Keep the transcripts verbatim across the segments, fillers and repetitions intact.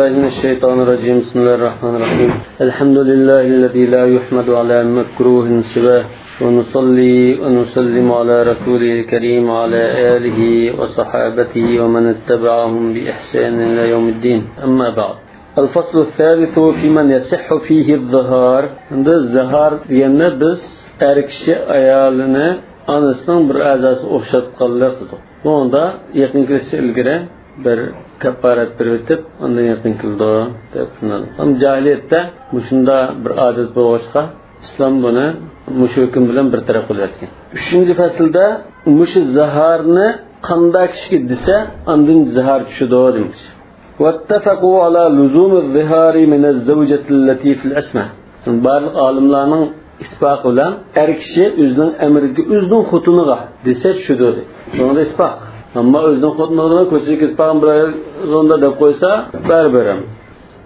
بالله من الشيطان الرجيم. بسم الله الرحمن الرحيم. الحمد لله الذي لا يحمد على مكروه سواه، ونصلي ونسلم على رسوله الكريم وعلى آله وصحابته ومن اتبعهم بإحسان إلى يوم الدين. أما بعد. الفصل الثالث في من يصح فيه الظهار. Endi zihar degende biz er kishi ayolini onasining bir a'zosiga o'xshatganlik qildik. Bunda yaqin kelishi ilgari bir kafforat berib o'tib, undan yaqin keldi deb. Ham jahiliyatda mushunda bir odat bo'lg'achqa, islom buni mushu hukm bilan bir taraf qilayotgan. Uchinchi faslda mushu zihorni qanday kishiga desa, ondan zihor tushadi demoqchi. واتفقوا على لزوم الظهار من الزوجة التي في العصمة. Barliq olimlarning ittifoqi bilan er kishi o'zining amiriga, o'zining xotiniga desa tushadi. Bunda ittifoq. Ammo o'zining xotiniga ko'chaga ketib qolgan bir ayol zonda deb qo'ysa, baribir ham.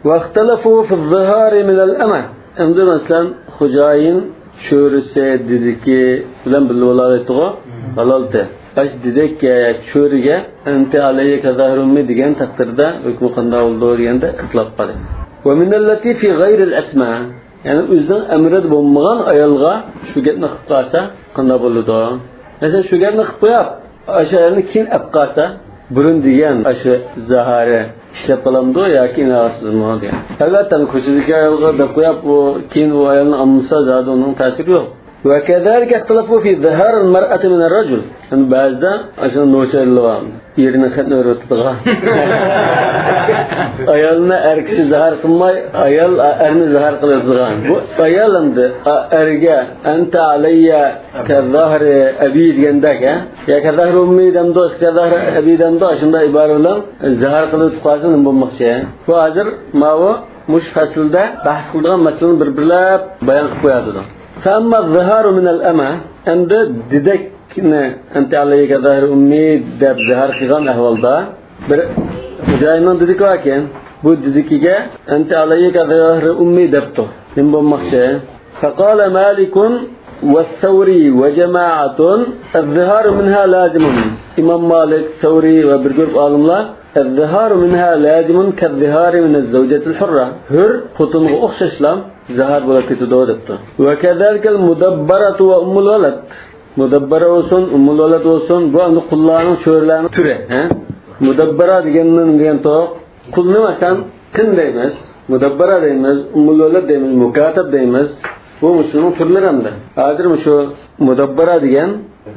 واختلفوا في الظهار من الأمة. Endi masalan, xo'jayin cho'risi, dediki bilan birga bo'layotganmi? Haloldi. Ash dedikka, cho'riga أنت علي كظهر أمي degan taqdirda hukmi qanday bo'ldi deganda ixtilof qildi. ومن التي في غير العصمة. Ya'ni o'zining amrida bo'lmagan ayolga shu gapni qilib qolsa qanday bo'ladi? Masalan, shu gapni qilib qo'yib, o'sha ayolni keyin olib qolsa, burun degan o'sha zahori ishlab qolamdi yoki inoyatsizmi degan. Albatta, ko'chadagi ayolga deb qo'yib, u keyin u ayolni olmasa, zodi uning ta'siri yo'q. وكذلك اختلفوا في ظهار المرأة من الرجل. Endi ba'zida ashuna nochaylar bor. Erini xatni o'rib o'tadigan. Ayolni er kishi zahar qilmay, ayol erni zahar qiladigan. Bu ayol endi erga أنت علي كظهر أبي degandek, ha? يا كظهر أمي demdi, كظهر أبي demdi, shunday ibora bilan zahar qilib o'tib qolsa nima bo'lmoqchi? Bu hozir mana bu mush faslda bahs qiladigan masalani bir-birlab bayon qilib qo'yadi. فأما الظهار من الأمة. Endi dedekni أنت علي كظهر أمي deb zahar qilgan ahvolda bir xo'jayinning dediki bor ekan, bu dedikiga أنت علي كظهر أمي debdi. Nima bo'lmoqchi? فقال مالك والثوري وجماعة الظهار منها لازم. Imom Malik, Savriy va bir guruh olimlar الظهار منها لازم كالظهار من الزوجة الحرة. Hur xotinga o'xshashla zahar bo'lib ketadi debdi. وكذلك المدبرة وأم الولد. Mudabbara bo'lsin, ummul valad bo'lsin, bu endi qullarning, cho'rilarning turi, ha? Mudabbara degandan degan to'q. Qulni masalan qin deymiz, mudabbara deymiz, ummul valad deymiz, mukatab deymiz. Bu mushuning turlari endi. Hozir shu mudabbara degan,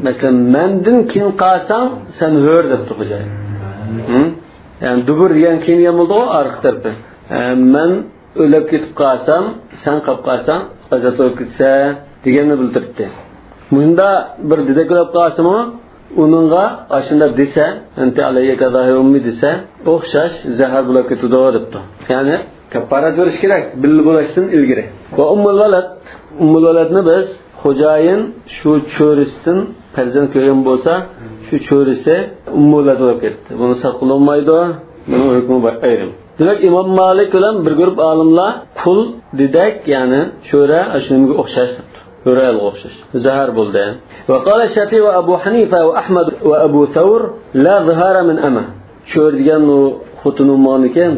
masalan, mendan keyin qolsang, sen hur debdi xo'jayin. Hı? Ya'ni dubur degan keyin degan bo'ldi-ku, orqa tarafi. E, men o'lib ketib qolsam, sen qolib qolsang, ozod bo'lib ketsa deganni bildiribdi. Munda bir dedek o'lib qolsimi, uningga ashunda desa, أنت علي كظهر أمي desa, o'xshash zahar bo'lib ketadi debdi. Ya'ni kafforat berish kerak, birga bo'lishdan ilgari. Va ummul valad, ummul valadni biz xo'jayin shu cho'risidan farzand ko'rgan bo'lsa, shu cho'risi ummul valad bo'lib ketdi. Buni saqlolmaydi, buni hukmi ayrim. Demak, Imom Malik bilan bir guruh olimlar qul, dedek, ya'ni cho'ra, shu nimaga o'xshash debdi. Hur ayolga o'xshash. Zahar bo'ldi. وقال الشافعي وأبو حنيفة وأحمد وأبو ثور لا ظهار من أمة. Cho'r degan u xotin bo'lgan ekan,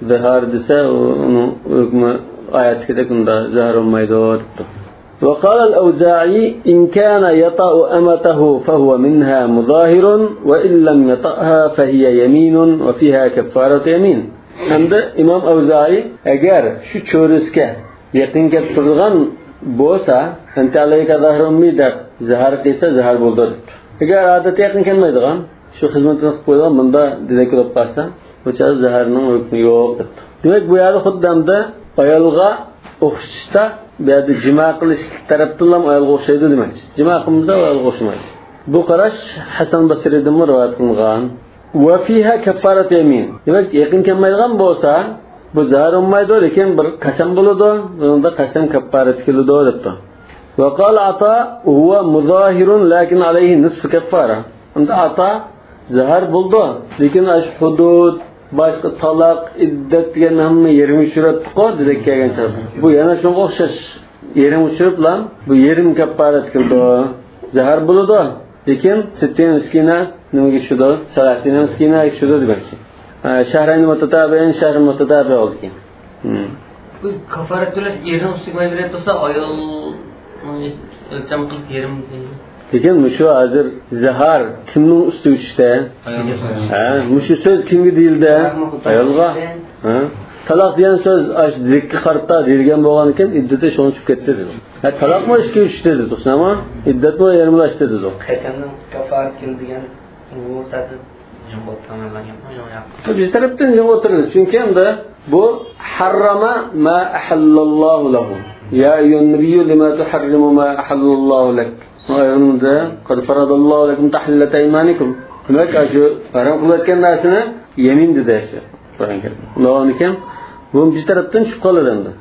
zahar desa, u, uni hukmi oyatdagidek unda zahar bo'lmaydi debdi. وقال الأوزاعي إن كان يطأ أمته فهو منها مظاهر وإن لم يطأها فهي يمين وفيها كفارة يمين. Hamda Imom Avzoiy, agar shu cho'risiga yaqin kelib turadigan bo'lsa, أنت علي كظهر أمي deb zahar qilsa, zahar bo'ldi debdi. Agar odatda yaqin kelmaydigan, shu xizmatini qilib qo'yadigan, bunda dedek bo'lib qolsa, bu chog'da zaharning hukmi yo'q debdi. Demak, bu yerda xuddi hamda ayolga o'xshashda, bu yerda jimo qilish tarafdan ham ayolga o'xshaydi demoqchi. Jimo qilmasa, ayolga o'xshamaydi. Bu qarash Hasan Basriydan rivoyat qilingan. وفيها كفارة يمين. Demak, yaqin kelmaydigan bo'lsa, bu zahar bo'lmaydi, lekin bir qasam bo'ladi. Bunda qasam kafforat keladi debdi. وقال عطاء هو مظاهر لكن عليه نصف كفارة. Endi Ato zahar bo'ldi, lekin ash hudud, boshqa taloq, iddat degan hamma yarim tushiribdi-ku, dedek kelgan chog'da. Bu yana shunga o'xshash. Yarim tushirib bilan bu yarim kafforat qildi. Zahar bo'ladi. Lekin sittin miskina nimaga tushadi? Salasina miskinaga tushadi demoqchi. ھە، شەھرەينى مۇتەتابىئەين، شەھرى مۇتەتابىئە بولىدىكەن. ھىم. بۇ كافارەت تۆلەش ئېرىنىڭ ئۈستىگە مەجبۇرىيەت بولسا، ئايالنى ئۆلچەم قىلىپ يېرىم دەيدۇ. لېكىن مۇشۇ ھازىر زىھار كىمنىڭ ئۈستىگە چۈشتى؟ ئايالغا. ھە، مۇشۇ سۆز كىمگە دېيىلدى؟ ئايالغا. ھە؟ تالاق دېگەن سۆز ئاشۇ دېدەككە قارىتا دېيىلگەن بولغانىكەن، ئىددىتى شۇڭا چۈشۈپ كەتتى دېدۇق. ھە، تالاقمۇ ئىككىگە چۈشتى دېدۇق، شۇنداقمۇ؟ ئىددەتمۇ يېرىملاشتى دېدۇق. قەسەمنىڭ كافارەت كىم دېگەن بۇ سەدىن جۇڭغو تامىللانغان گەپمۇ ياق. بىز تەرەپتىن جۇڭغو تۇرىدۇ. چۈنكى ئەمدى بۇ حەررەمە ما ئەھەللەللاھۇ لەھۇ. يا ئەييۇھەن نەبىييۇ لىمە تۇھەررىمۇ ما ئەھەللەللاھۇ لەك. ئايىغىنىڭدا قەد فەرەدەللاھۇ لەكۇم تەھلىلەتە ئەيمانىكۇم. دېمەك، ئاشۇ ھارام قىلىۋەتكەن نەرسىنى يەمىيىم دېدى ئاشۇ قۇرئان كەرىم. ئۇنداق بولغاندىكىن، بۇ بىر تەرەپتىن چۈشۈپ قالىدۇ ئەمدى.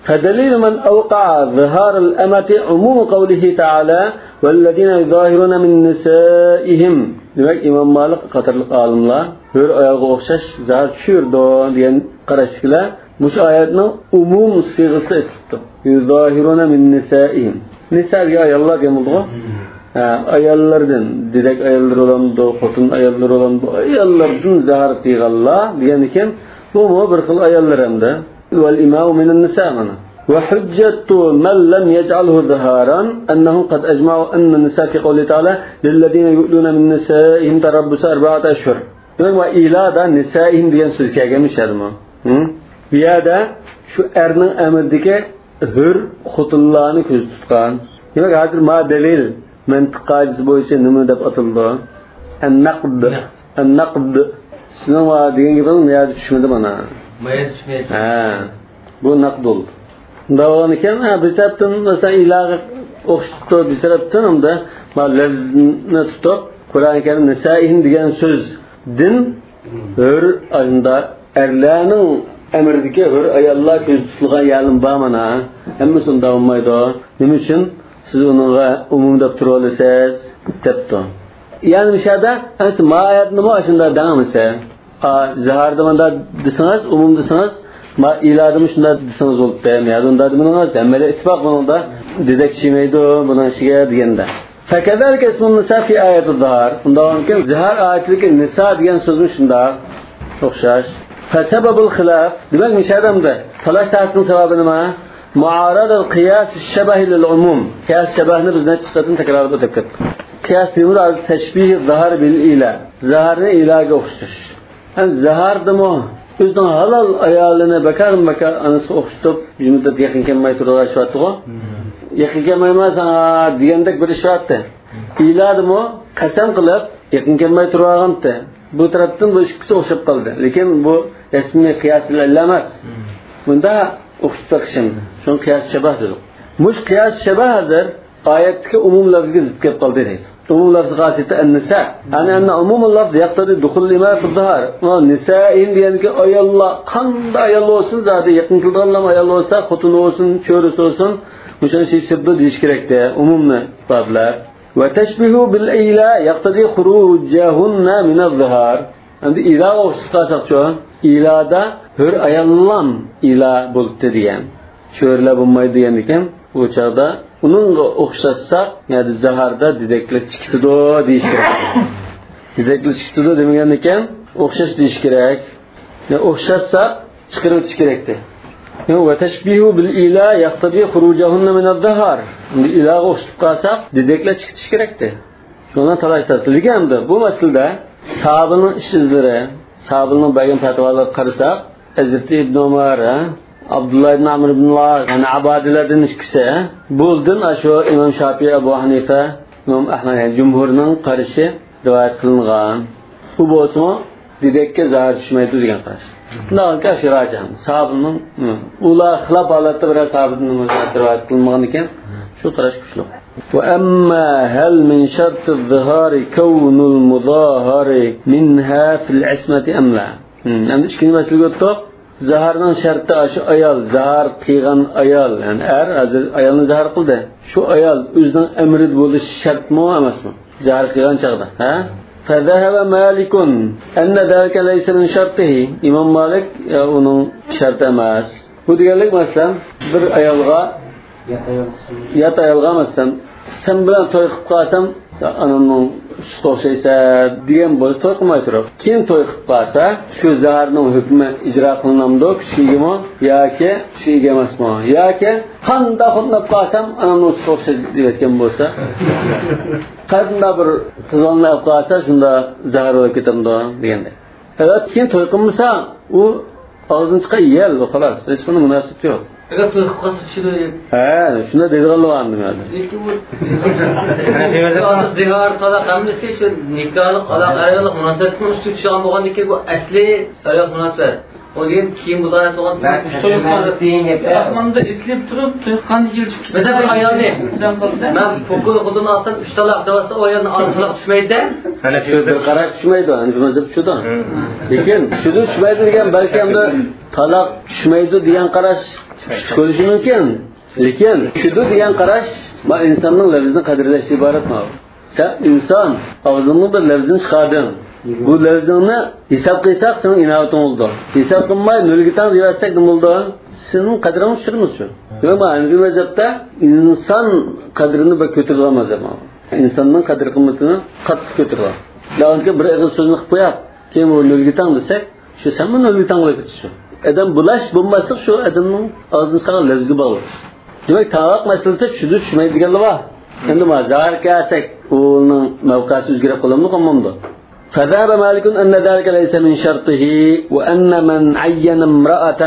فدليل من أوقع ظهار الأمة عموم قوله تعالى: والذين يظاهرون من نسائهم. دېمەك، ئىمام مالىك قاتارلىق ئالىملار ھۆر ئايالغا ئوخشاش زىھار چۈشۈرىدۇ دېگەن قاراشتىكىلەر مۇشۇ ئايەتنىڭ ئومۇم سىيغىسىدا ئېسىلىپتۇ. يظاهرون من نسائهم. نىسا دېگەن ئاياللار دېگەن بولىدىغۇ. ھە، ئاياللاردىن، دېدەك ئاياللىرى بولامدۇ، خوتۇن ئاياللىرى بولامدۇ، ئاياللاردىن زىھار قىلغانلار دېگەندىكىن، بۇمۇ بىر خىل ئاياللار ئەمدى. والإماء من النساء مانا. وحجة من لم يجعله ظهارا أنهم قد أجمعوا أن النساء في قوله تعالى: للذين يؤلون من نسائهم تربص أربعة أشهر. دېمەك، ما ئىلادا نىسائىھىم دېگەن سۆز كەلگەنمىش ھەدىمۇ. ھە؟ بۇ يەردە شۇ ئەرنىڭ ئەمرىدىكى ھۆر خوتۇنلارنى كۆزدە تۇتقان. دېمەك، ھازىر ما دەلىل، مەنتىق قائىدىسى بويىچە نېمە دەپ ئاتىلىدۇ؟ ئەننەقد. نەقد. ئەننەقد. سىزنىڭ ما دېگەن گېپىڭىز ما يەردە چۈشمىدى مانا. ما يەردە چۈشمەيدۇ. ھە. بۇ نەقد بولدى. شۇنداق بولغان ئىكەن، ھە، بىر تەرەپتىن مەسىلەن ئىلاغا ئوخشىتىپتۇ، بىر تەرەپتىن ئەمدى ما لەفزنى تۇتۇپ، قۇرئان كەرىم نىسائىھىم دېگەن سۆزدىن ھۆر ئاشۇنداق ئەرلەرنىڭ ئەمرىدىكى ھۆر ئاياللار كۆزدە تۇتۇلغان يەرلىرى بار مانا. ھەممىسى ئۇنداق بولمايدۇ. نېمە ئۈچۈن سىز ئۇنىڭغا ئومۇم دەپ تۇرۇۋالىسىز؟ دەپتۇ. يەنى مۇشۇ يەردە ئەمسە ما ئايەتنىمۇ ئاشۇنداق دەڭ ئەمسە. ئا، زىھاردا مۇنداق دېسىڭىز، ئومۇم دېسىڭىز، ما ئىلادىمۇ شۇنداق دېسىڭىز بولۇپتۇ. يەنى ئۇنداق دېمىدىڭىز، ھەممەيلەن ئىتتىپاق بۇنىڭدا دېدەك چىشىمەيدۇ بۇنىڭ ئىچىگە دېگەندە. فكذلك اسم النساء في آية الظهار. ئۇنداق بولغانكەن، زىھار ئايىتىدىكى نىسا دېگەن سۆزمۇ شۇنداق ئوخشاش. فسبب الخلاف. دېمەك، مۇشۇ ئادەمدە تالاش تارتىشنىڭ سەۋەبى نېمە؟ معارضة قياس الشبه للعموم. قىياس شەبەھنى بىز نەچچە قېتىم تەكرارلاپ ئۆتۈپ كەتتۇق. قىياس دېگىنىمىز تەشبىھ زىھار بىل ئىلا. زىھارنى ئىلاگە ئوخشىتىش. ھەم زىھاردىمۇ ئۆزىنىڭ ھالال ئايالىنى بىكارمۇ بىكار ئانىسىغا ئوخشىتىپ، يۇمۇر دەپ يېقىن كەلمەي تۇرۇۋېلىشىۋاتتىغۇ. يېقىن كەلمەيمەن ساڭا دېگەندەك بىر ئىش بارتى. ئىلادىمۇ قەسەم قىلىپ يېقىن كەلمەي تۇرۇۋالغانتى. بۇ تەرەپتىن بۇ ئىككىسى ئوخشاپ قالدى. لېكىن بۇ رەسمىي قىياسىل ئىللا ئەمەس. بۇندا ئوخشىتىپ بېقىشىم. شۇڭا قىياس شەبەھ دېدۇق. مۇش قىياس شەبەھ ھازىر ئايەتتىكى ئومۇم لەفزىگە زىت كېلىپ قالدى دەيدۇ. ئومۇم لەفزى خاسىيىتى ئەننىسا. ئەنە، ئەنە ئومۇمۇل لەفز يەقتەزى دۇخۇل ئىما فىززىھار. ئۇ نىسائىن دېگەنكى ئاياللار، قانداق ئايال بولسۇن، زادى يېقىن كېلىدىغانلار ئايال بولسا، خوتۇن بولسۇن، چۆرىسى بولسۇن، مۇشۇنى شۇ سىردا دېيىش كېرەكتى، ئومۇمنى ئىپادىلەپ. ۋە تەشبىھۇ بىل ئىلا يەقتەزى خۇرۇجەھۇننە مىنەز زىھار. ئەمدى ئىلاغا ئوخشىتىپ قالساقچۇ؟ ئىلادا ھۆر ئاياللام ئىلا بولدى دېگەن. چۆرىلەر بولمايدۇ دېگەندىكىن، ئۇ چاغدا ئۇنىڭغا ئوخشاتساق، يەنى زىھاردا دېدەكلىك چىقىتىدۇ دېيىش كېرەك. دېدەكلىك چىقىتىدۇ دېمىگەندىكىن، ئوخشاش دېيىش كېرەك. يەنى ئوخشاتساق، چىقىرىۋېتىش كېرەكتى. يەنى ۋە تەشبىھۇ بىل ئىلا يەقتەزى خۇرۇجەھۇننە مىنەز زىھار. ئەمدى ئىلاغا ئوخشىتىپ قالساق، دېدەكلەر چىقىتىش كېرەكتى. شۇنىڭ تالاش تارتىش. لېكىن ئەمدى بۇ مەسىلىدە ساھابىنىڭ ئىش ئىزلىرى، ساھابىنىڭ بەرگەن پەتىۋالىرىغا قارىساق، ھەزرىتى ئىبن ئۆمەر، ئابدۇللا ئىبن ئامر ئىبن ئاس، يەنى ئابادىلەردىن ئىككىسى، بۇلدىن ئاشۇ ئىمام شاپىي، ئەبۇ ھەنىفە، ئىمام ئەھمەد، يەنى جۇمھۇرنىڭ قارىشى رىۋايەت قىلىنغان. ئۇ بولسىمۇ دېدەككە زىھار چۈشمەيدۇ دېگەن قاراش. شۇنداق ئاشۇ راجىھ. ساھابىنىڭ، ئۇلار خىلاپ ھالەتتە بىرەر ساھابىدىن رىۋايەت قىلىنمىغان ئىكەن، شۇ قاراش كۈچلۈك. وأما هل من شرط الظهار كون المظاهر منها في العصمة أم لا؟ ھىم، ئەمدى ئىككىنچى مەسىلىگە ئۆتتۇق. زىھارنىڭ شەرتى ئاشۇ ئايال، زىھار قىلغان ئايال، يەنى ئەر ھازىر ئايالنى زىھار قىلدى. شۇ ئايال ئۆزىنىڭ ئەمرىدە بولۇشى شەرتمۇ ئەمەسمۇ؟ زىھار قىلغان چاغدا، ھە؟ فذهب مالك أن ذلك ليس من شرطه. ئىمام مالىك، يا، ئۇنىڭ شەرتى ئەمەس. بۇ دېگەنلىك، مەسىلەن، بىر ئايالغا، يات ئايالغا، مەسىلەن، سەن بىلەن توي قىلىپ قالسام، ئانامنىڭ ئۇچىسىغا ئوخشايسەن دېگەن بولسا توي قىلماي تۇرۇپ، كېيىن توي قىلىپ قالسا، شۇ زاھارنىڭ ھۆكمى ئىجرا قىلىنامدۇ، كۈچكە ئىگىمۇ ياكى كۈچكە ئىگە ئەمەسمۇ؟ ياكى قانداق خوتۇن ئېلىپ قالسام ئانامنىڭ ئۇچىسىغا ئوخشايدۇ دېيىۋەتكەن بولسا، قانداق بىر قىز ئالىپ قالسا شۇنداق زاھار بولۇپ كېتەمدۇ دېگەندەك. ئەگەر كېيىن توي قىلمىسا، ئۇ ئاغزىدىن چىققان يەل، ئۇ خالاس، ھېچقانداق مۇناسىۋىتى يوق. ئەگەر توي قىلىپ قالسا چۈشىدۇ دەپ. ھە، شۇنداق دەيدىغانلار بار ئەمدى. لېكىن ئۇ زىھار، تالاق ھەممىسى شۇ نىكاھلىق، ئالاقە، ئايرىلىق مۇناسىۋەتنىڭ ئۈستىگە چۈشىدىغان بولغاندىن كېيىن، بۇ ئەسلى ئايرىلىق مۇناسىۋەت. ئۇ دېگەن كېيىن بۇلار سوغان مەن تەشەببۇس دېگەن گەپ. ئاسماندا ئېسىلىپ تۇرۇپ، توي قىلغاندىن كېيىن چۈشۈپ كېتىدۇ. مەسىلەن، بىر ئايالنى مەن پوكۇل خوتۇن ئالسام، ئۈچ تالاق دەۋاتسا، ئۇ ئايالنىڭ ئالتە تالاق چۈشمەيدۇ-دە. ئەنە شۇ بىر قاراش چۈشمەيدۇ، ئەنە شۇ مەزھەپ چۈشىدۇ. لېكىن چۈشىدۇ، چۈشمەيدۇ دېگەن بەلكى ئەمدى تالاق چۈشمەيدۇ دېگەن قاراش چۈشۈپ قېلىشى مۇمكىن. لېكىن چۈشىدۇ دېگەن قاراش، ما ئىنساننىڭ لەۋزىنى قەدىرلەشتىن ئىبارەت ما. سەن ئىنسان، ئاغزىڭدىن بىر لەۋزنى چىقاردىڭ. بۇ لەۋزىڭنى ھېساب قىلساق، سېنىڭ ئىناۋىتىڭ بولىدۇ. ھېساب قىلماي، نۆلگە تەڭ دېيىۋەتسەك، نېمە بولىدۇ؟ سېنىڭ قەدرىڭنى چۈشۈرىمىز شۇ. دېمەك، مانا ھەنىفىي مەزھەپتە ئىنسان قەدرىنى بەك كۆتۈرىدىغان مەزھەپ مانا. ئىنساننىڭ قەدىر-قىممىتىنى قاتتىق كۆتۈرىدىغان. داۋاملىق بىر ئېغىز سۆزنى قىلىپ قويۇپ، كېيىن ئۇ نۆلگە تەڭ دېسەك، شۇ سەنمۇ نۆلگە تەڭ بولۇپ كېتىسەن شۇ. ئادەم بۇلاش بولماسلىق شۇ ئادەمنىڭ ئاغزىدىن چىققان لەۋزگە باغلىق. دېمەك، تالاق مەسىلىسى چۈشىدۇ، چۈشمەيدۇ دېگەنلەر بار. ئەمدى ما زاھار كەلسەك، ئۇنىڭ مەۋقەسى ئۆزگىرىپ قالامدۇ، قالمامدۇ؟ فذهب مالك أن ذلك ليس من شرطه، وأن من عين امرأة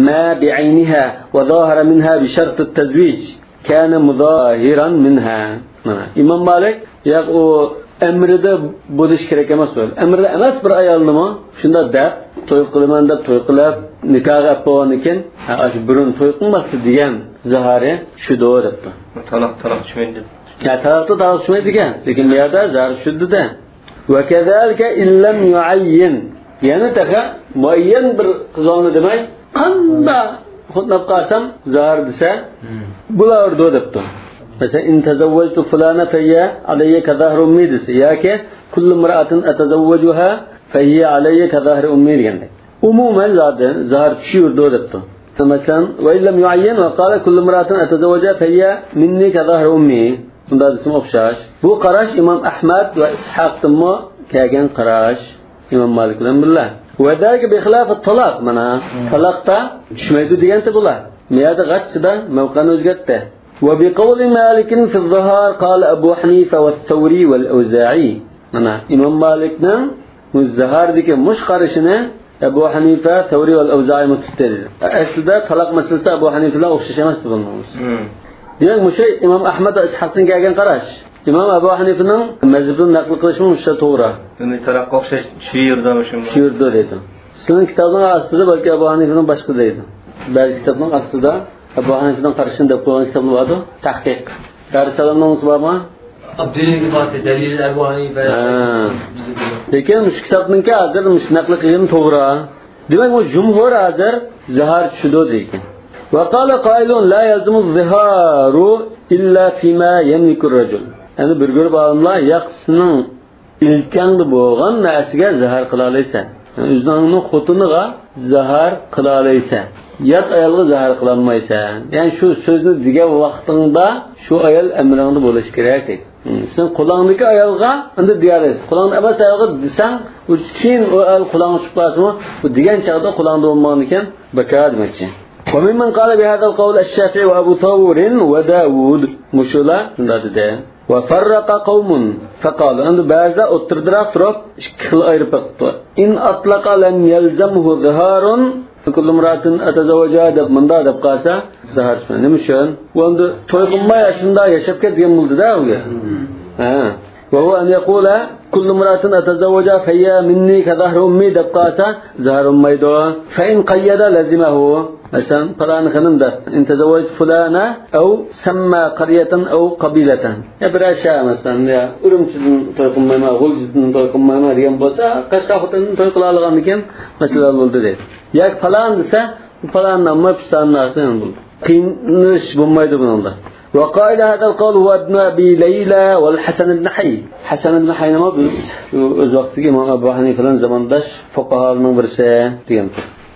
ما بعينها وظاهر منها بشرط التزويج كان مظاهرا منها. مانا ئىمام مالىك، ياق، ئۇ ئەمرىدە بولۇش كېرەك ئەمەس ئۇ. ئەمرىدە ئەمەس بىر ئايالنىمۇ شۇنداق دەپ، توي قىلىمەن دەپ توي قىلىپ، نىكاھقا ئەپ بولغاندىن كېيىن، ھە، ئاشۇ بۇرۇن توي قىلماسلىق دېگەن زاھارى چۈشىدۇ دەپتۇ. تالاق، تالاق چۈشمەيدۇ دەپ. يا، تالاقتا تالاق چۈشمەيدۇ دېگەن. لېكىن بۇ يەردە زاھار چۈشىدۇ دە. وكذلك إن لم يعين. يەنە تېخى مۇئەييەن بىر قىزالنى دېمەي، قانداق خوتۇن ئاپ قالسام زاھار دېسە، بۇلار ئۇرىدۇ دەپتۇ. مەسىلەن، إن تزوجت فلانة فهي علي كظهر أمي دېسە، ياكى كل امرأة أتزوجها فهي علي كظهر أمي دېگەندەك. ئومۇمەن زادى زاھار چۈشۈرىدۇ دەپتۇ. مەسىلەن، وإن لم يعين وقال كل امرأة أتزوجها فهي مني كظهر أمي. بۇنداق دېسىمۇ ئوخشاش. بۇ قاراش ئىمام ئەھمەد ۋە ئىسھاقتىنمۇ كەلگەن قاراش. ئىمام مالىك بىلەن بىللە. وذلك بخلاف الطلاق، مانا، تالاقتا چۈشمەيدۇ دېگەنتى بۇلار. مۇ يەردە غاچچىدا مەۋقەنى ئۆزگەرتتى. وبقول مالك في الظهار قال أبو حنيفة والثوري والأوزاعي. مانا، ئىمام مالىكنىڭ بۇ زاھاردىكى مۇشۇ قارىشىنى ئەبۇ ھەنىفە، سەۋرى ۋە ئەۋزائىمۇ تۇتتى دېدى. ئەسلىدە تالاق مەسىلىسىدە ئەبۇ ھەنىفە بىلەن ئوخشاش ئەمەس بۇنىڭ. دېمەك، مۇشۇ ئىمام ئەھمەد ۋە ئىسھاقتىن كەلگەن قاراش. ئىمام ئەبۇ ھەنىفىنىڭ مەزھىپىنى نەقىل قىلىشمۇ مۇشۇ توغرا. يەنى تالاققا ئوخشاش چۈشۈرىدۇ مۇشۇ. چۈشۈرىدۇ دەيدۇ. سىزنىڭ كىتابىڭىز ئاستىدا بەلكى ئەبۇ ھەنىفىنىڭ باشقا دەيدۇ. بەزى كىتابنىڭ ئاستىدا ئەبۇ ھەنىفىنىڭ قارىشىنى دەپ قويغان كىتابلار بارىدۇ. تەھقىق. دارۇسسالامنىڭ بارمۇ؟ ئابدۇلىل ئىپادە دەلىل ئەبۇ ھەنىفە. ھە. لېكىن مۇشۇ كىتابنىڭكى ھازىر مۇشۇ نەقىل قىلغىنى توغرا. دېمەك، بۇ جۇمھۇر ھازىر زىھار چۈشىدۇ دەيدىكەن. وقال قائل لا يلزم الظهار إلا فيما يملك الرجل. يەنى بىر گۇرۇپ ئالىملار ياق سېنىڭ ئىلكەڭدە بولغان نەرسىگە زىھار قىلالايسەن. يەنى ئۆزۈڭنىڭ خوتۇنىغا زىھار قىلالايسەن. يات ئايالغا زىھار قىلالمايسەن. يەنى شۇ سۆزنى دېگەن ۋاقتىڭدا شۇ ئايال ئەمرىڭدە بولۇشى كېرەك دەيدۇ. سەن قولۇڭدىكى ئايالغا ئەمدى دېيەلەيسەن. قولۇڭدا ئەمەس ئايالغا دېسەڭ، ئۇ كېيىن ئۇ ئايال قولۇڭغا چۈشۈپ قالسىمۇ، بۇ دېگەن چاغدا قولۇڭدا بولمىغاندىكىن بىكار دېمەكچى. وممن قال بهذا القول الشافعي وأبو ثور وداود. مۇشۇلار شۇنداق دېدى. وفرق قوم فقالوا. ئەمدى بەزىلەر ئوتتۇرىدىراق تۇرۇپ ئىككى خىل ئايرىپ بېقىپتۇ. إن أطلق لم يلزمه ظهار كل امرأة أتزوجها دەپ مۇنداق دەپ قالسا، زىھار چۈشمەيدۇ. نېمە ئۈچۈن؟ ئۇ ئەمدى توي قىلماي ئاشۇنداق ياشاپ كەت دېگەن بولدى-دە ئۇ. ھە. وهو أن يقول كل امرأة أتزوجها فهي مني كظهر أمي دەپ قالسا، زىھار بولمايدۇ. فإن قيد لزمه. مەسىلەن، پالان خېنىم دەپ، إن تزوجت فلانة أو سمى قرية أو قبيلة. يا بىرەر شەھەر، مەسىلەن، يا ئۈرۈمچىدىن توي قىلمايمەن، غۇلجىدىن توي قىلمايمەن دېگەن بولسا، قەشقەر خوتۇندىن توي قىلالىغاندىكىن مەسىلە بولدى دەيدۇ. ياكى پالان دېسە، پالان نام، پىستان ناسى بولدى. قىينىلىش بولمايدۇ بۇنىڭدا. وقائل هذا القول هو ابن أبي ليلى والحسن بن حي. ھەسەن ئىبن ھەينىمۇ بىز ئۆز ۋاقتىدىكى ئىمام ئەبۇ ھەنىفە بىلەن زامانداش فۇقاھالارنىڭ بىرسى دېگەن.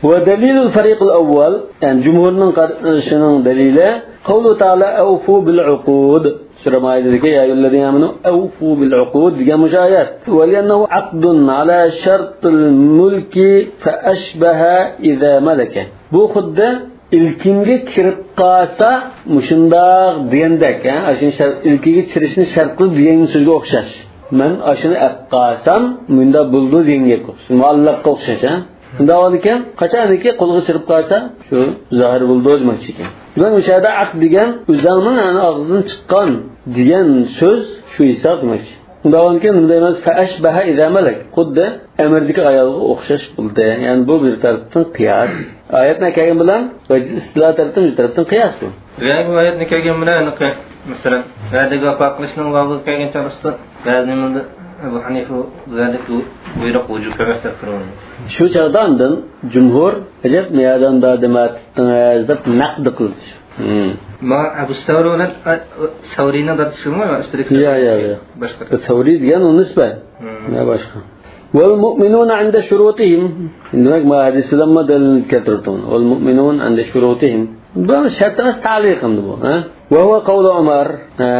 ودليل الفريق الأول، يەنى جۇمھۇرنىڭ قارىشىنىڭ دەلىلى، قوله تعالى: أوفوا بالعقود. سۈرە مائىدىدىكى يا أيها الذين آمنوا أوفوا بالعقود دېگەن مۇشۇ ئايەت. ولأنه عقد على شرط الملك فأشبه إذا ملك. بۇ خۇددى ئىلكىمگە كىرىپ قالسا مۇشۇنداق دېگەندەك، ھە؟ ئاشۇنى شەر-، ئىلكىگە كىرىشنى شەرت قىلىپ دېگەنگە سۆزگە ئوخشاش. مەن ئاشۇنى ئەپ قالسام مۇنداق بولىدۇ دېگەن گەپكە ئوخشاش. مۇئەللەققە ئوخشاش، ھە؟ شۇنداق بولىدىكەن، قاچانكى قولغا كىرىپ قالسا شۇ زاھىر بولىدۇ دېمەكچى ئىكەن. دېمەك، مۇشۇ يەردە ئەقد دېگەن ئۆزەڭنىڭ، يەنى، ئاغزىدىن چىققان دېگەن سۆز شۇ ھېساب دېمەكچى. داۋامكى نېمە دەيمىز؟ فأشبه إذا ملك. خۇددى ئەمىردىكى ئايالغا ئوخشاش بولدى. يەنى بۇ بىر تەرەپتىن قىياس. ئايەتنى كەلگەن بىلەن ۋەجىز ئىستىلا تەرەپتىن، بىر تەرەپتىن قىياس بۇ. بۇ ئايەتنى كەلگەن بىلەن، يەنى قى-، مەسىلەن، ۋەدىگە ۋاپا قىلىشنىڭ بابىغا كەلگەن چاغدا، بەزى نېمىدە ئەبۇ ھەنىفە ۋەدىكى بۇيرۇق ۋۇجۇب ئەمەس دەپ تۇرىدۇ. شۇ چاغدا ئاندىن جۇمھۇر، ئەجەب، مەيداندا دېمەتتىڭىز دەپ نەقد قىلدى. مم. ما ئەبۇ سەۋرى بىلەن، ئە، سەۋرىنىڭ دادىسى شۇمۇ؟ ئۈستىدىكى يا، يا، يا. باشقا. بۇ سەۋرى دېگەن ئۇنىڭ نىسبەت. مم. يا باشقا. والمؤمنون عند شروطهم. دېمەك، ما ھەدىسىدىنمۇ دەلىل كەلتۈرۈپتۇ. والمؤمنون عند شروطهم. بۇ شەرت ئەمەس، تەلىق ئەمدى بۇ، ھە؟ وهو قول عمر. ھە،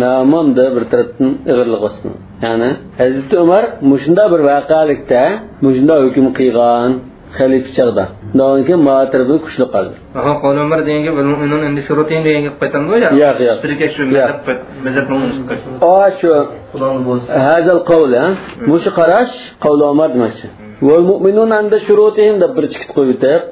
نامامدا بىر تەرەپتىن ئېغىرلىق ئاستىدا. يەنى، ھەزرىتى ئۆمەر مۇشۇنداق بىر ۋەقەلىكتە مۇشۇنداق ھۆكۈم قىلغان. خەلىپە چاغدا. داۋامكى ما تەرىپىنى كۈچلۈك قالدى. ئاھا، قول ئۆمەر دېگەن گەپ، ۋەل مۇئمىنۇن ئەندە شۇرۇتىن دېگەن گەپ قايتامدۇ يا؟ ياق، ياق. ئۈستىدىكى شۇ ياق. مەزھەپ، مەزھەپنىڭ ئۈستىدىكى. ئا، شۇ. ھەزەل قول، ھە؟ مۇشۇ قاراش، قول ئۆمەر دېمەكچى. ۋەل مۇئمىنۇن ئەندە شۇرۇتىن دەپ بىر چىقىت قويۇپ ئۆتۈپ.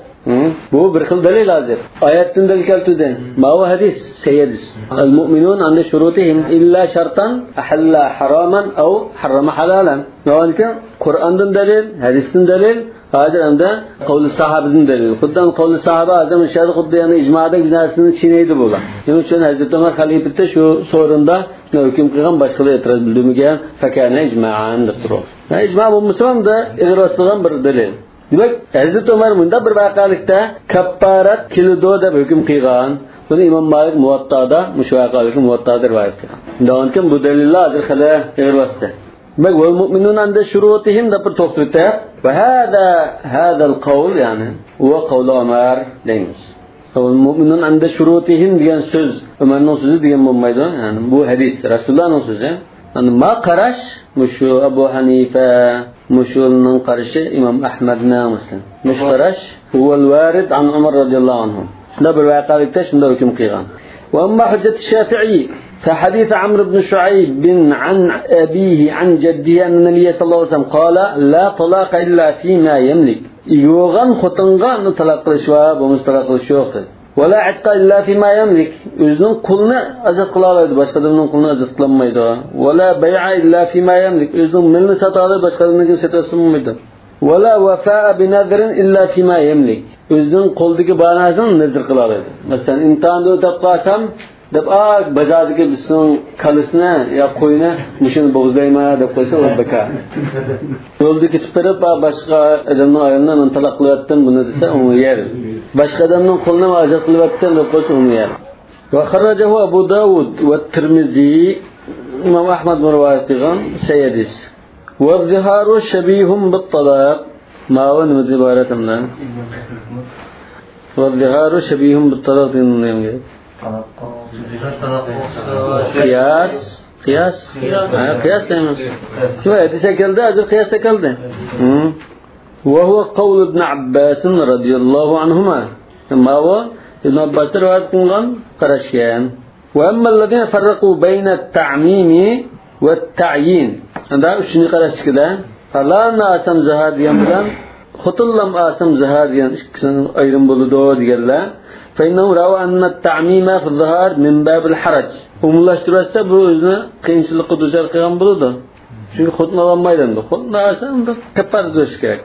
بۇ بىر خىل دەلىل ھازىر. ئايەتتىن دەلىل كەلتۈردى. ماۋۇ ھەدىس، سەي ھەدىس. ئەل مۇئمىنۇن ئەندە شۇرۇتىھىم ئىللا شەرتەن ئەھەللە ھەرامەن ئەۋ ھەررەمە ھەلالەن. ناۋانكى قۇرئاندىن دەلىل، ھەدىستىن دەلىل، ھازىر ئەمدى قەۋلى ساھابىدىن دەلىل. خۇددى قەۋلى ساھابە ھازىر مۇشۇ يەردە خۇددى يەنە ئىجمادەك بىر نەرسىنى چىڭەيدۇ بۇلار. شۇنىڭ ئۈچۈن ھەزرىتى ئۆمەر خەلىپىتى شۇ سورۇندا ھۆكۈم قىلغان، باشقىلار ئېتىراز بىلدۈرمىگەن، فەكەنە ئىجمائەن دەپ تۇرۇپ. ھە، ئىجما بولمىسىمۇ ئەمدى ئېغىر باستۇرغان بىر دەلىل. دېمەك، ھەزرىتى ئۆمەر مۇنداق بىر ۋەقەلىكتە كەپپارەت كېلىدۇ دەپ ھۆكۈم قىلغان. بۇنى ئىمام مالىك مۇۋەتتادا، مۇشۇ ۋەقەلىكنى مۇۋەتتادا رىۋايەت قىلغان. شۇنداق بولغاندىكىن بۇ دەلىللەر ھازىر خېلى ئېغىر باستى. دېمەك، ۋەل مۇئمىنۇن ئەندە شۇرۇتىھىم دەپ بىر توختىتىپ، ۋە ھازا، ھازەل قەۋل، يەنى، ۋە قەۋلى ئۆمەر دەيمىز. ۋەل مۇئمىنۇن ئەندە شۇرۇتىھىم دېگەن سۆز ئۆمەرنىڭ سۆزى دېگەن بولمايدۇ. يەنى بۇ ھەدىس رەسۇلۇللانىڭ سۆزى. يەنى ما قاراش، مۇشۇ ئەبۇ ھەنىفە، مۇشۇنىڭ قارىشى ئىمام ئەھمەدنىڭ، مەسىلەن. مۇشۇ قاراش ھۇۋەل ۋارىد ئەن ئۆمەر رەزىياللاھۇ ئەنھۇ. شۇنداق بىر ۋەقەلىكتە شۇنداق ھۆكۈم قىلغان. ۋە ئەمما ھۇججەتۇ شافىئى فەھەدىسۇ ئەمر ئىبن شۇئەيب ئەن ئەبىھى ئەن جەددىھى ئەننە نەبىيyə سەللەللاھۇ ئەلەيھى ۋەسەللەم قالە لا تالاقە ئىللا فىما يەملىك. ئىگە بولغان خوتۇنغا ئۇنى تالاق قىلىش بار، بولمىسا تالاق قىلىش يوق، دېدى. ۋەلا ئەتقا ئىللا فىما يەملىك. ئۆزىنىڭ قۇلىنى ئازاد قىلالايدۇ، باشقا ئادەمنىڭ قۇلىنى ئازاد قىلالمايدۇ. ۋەلا بەيئا ئىللا فىما يەملىك. ئۆزىنىڭ مېلىنى ساتالايدۇ، باشقا ئادەمنىڭكىنى سېتىۋەتسە بولمايدۇ. ۋەلا ۋەفاء بىنەزرىن ئىللا فىما يەملىك. ئۆزىنىڭ قولىدىكى بار نەرسىنى نەزر قىلالايدۇ. مەسىلەن، ئىمتىھاندا ئۆتۈپ قالسام، دەپ، ئا، بازاردىكى بىرسىنىڭ كالىسىنى يا قويىنى، مۇشۇنى بوغۇزلايمەن دەپ قويسا، ئۇ بىكار. يولدا كېتىپ بېرىپ، ئا، باشقا ئادەمنىڭ ئايالىنى مەن تالاق قىلىۋەتتىم بۇنى دېسە، ئۇمۇ يەر. باشقا ئادەمنىڭ قولىنى مەن ئازاد قىلىۋەتتىم دەپ قويسا، ئۇمۇ يەر. ۋە خەررەجەھۇ ئەبۇ داۋۇد ۋە تىرمىزى، ئىمام ئەھمەد رىۋايەت قىلغان سەي ھەدىس. ۋە زىھارۇ شەبىھۇن بىت تالاق. ماۋۇ نېمىدىن ئىبارەت ئەمدى؟ ۋە زىھارۇ شەبىھۇن بىت تالاق دېگەن نېمە گەپ؟ قىياس، قىياس. ھە، قىياس دەيمىز. شۇ ھەدىس ئەكەلدى، ھازىر قىياس ئەكەلدى. ھە. وهو قول ابن عباس رضي الله عنهما. ماۋۇ ئىبن ئابباستىن رىۋايەت قىلىنغان قاراشكەن. وأما الذين فرقوا بين التعميم والتعيين. ئەمدى ئۈچىنچى قاراشتىكىدە، ئاياللارمۇ ئالسام زىھار دېگەن بىلەن، خوتۇنلارمۇ ئالسام زىھار دېگەن ئىككىسىنىڭ ئايرىم بولىدۇ دېگەنلەر. فإنهم رأوا أن التعميم في الظهار من باب الحرج. ئومۇملاشتۇرۇۋەتسە، بۇ ئۆزىنى قىيىنچىلىققا دۇچار قىلغان بولىدۇ. چۈنكى خوتۇن ئالالمايدۇ ئەمدى. خوتۇن ئالسا ئەمدى كەپپارەت بېرىش كېرەك.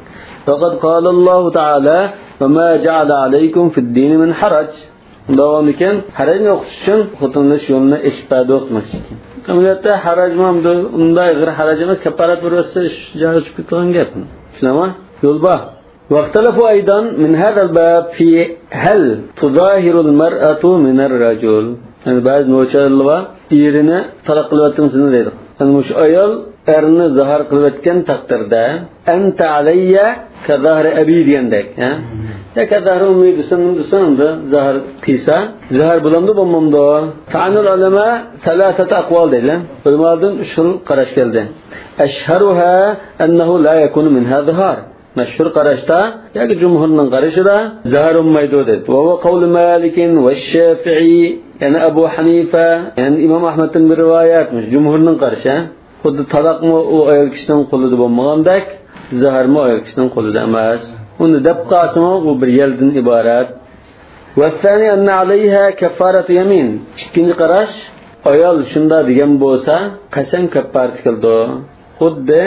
وقد قال الله تعالى: وما جعل عليكم في الدين من حرج. داۋامىكەن، ھەرەجنى يوقىتىش ئۈچۈن خوتۇن ئېلىش يولىنى ئېچىپ بەردۇق دېمەكچى. ئەمەلىيەتتە ھەرەجمۇ ئەمدى ئۇنداق ئېغىر ھەرەج ئەمەس، كەپپارەت بېرىۋەتسە ئىش جايىغا چۈشۈپ كېتىدىغان گەپ. چۈشىنەمۇ؟ يول بار. واختلفوا أيضا من هذا الباب في هل تظاهر المرأة من الرجل. يەنى بەزى نوچىلار بار، ئېرىنى تالاق قىلىۋەتتىڭ سېنى دەيدۇ. يەنى مۇشۇ ئايال ئەرنى زاھار قىلىۋەتكەن تەقدىردە، «أنت علي كظهر أبي» دېگەندەك، ھە؟ يا «كظهر أمي» دېسەم، دېسەم، زاھار قىلسا، زاھار بولامدۇ، بولمامدۇ؟ «طعن العلماء ثلاثة أقوال» دەيدۇ. ئۆلىمادىن ئۈچ خىل قاراش كەلدى. «أشهرها أنه لا يكون منها ظهار». مەشھۇر قاراشتا ياكى جۇمھۇرنىڭ قارىشىدا زاھار بولمايدۇ دەيدۇ. «وهو قول مالك والشافعي»، يەنى ئەبۇ ھەنىفە، يەنى ئىمام ئەھمەدتىن بىر رىۋايەت، جۇمھۇرنىڭ قارىشى. خۇددى تالاقمۇ ئۇ ئايال كىشىنىڭ قولىدا بولمىغاندەك، زاھارمۇ ئايال كىشىنىڭ قولىدا ئەمەس. ئۇنى دەپ قالسىمۇ، ئۇ بىر يەلدىن ئىبارەت. «والثاني أن عليها كفارة يمين». ئىككىنچى قاراش، ئايال شۇنداق دېگەن بولسا، قەسەم كاپپارىتى كېلىدۇ. خۇددى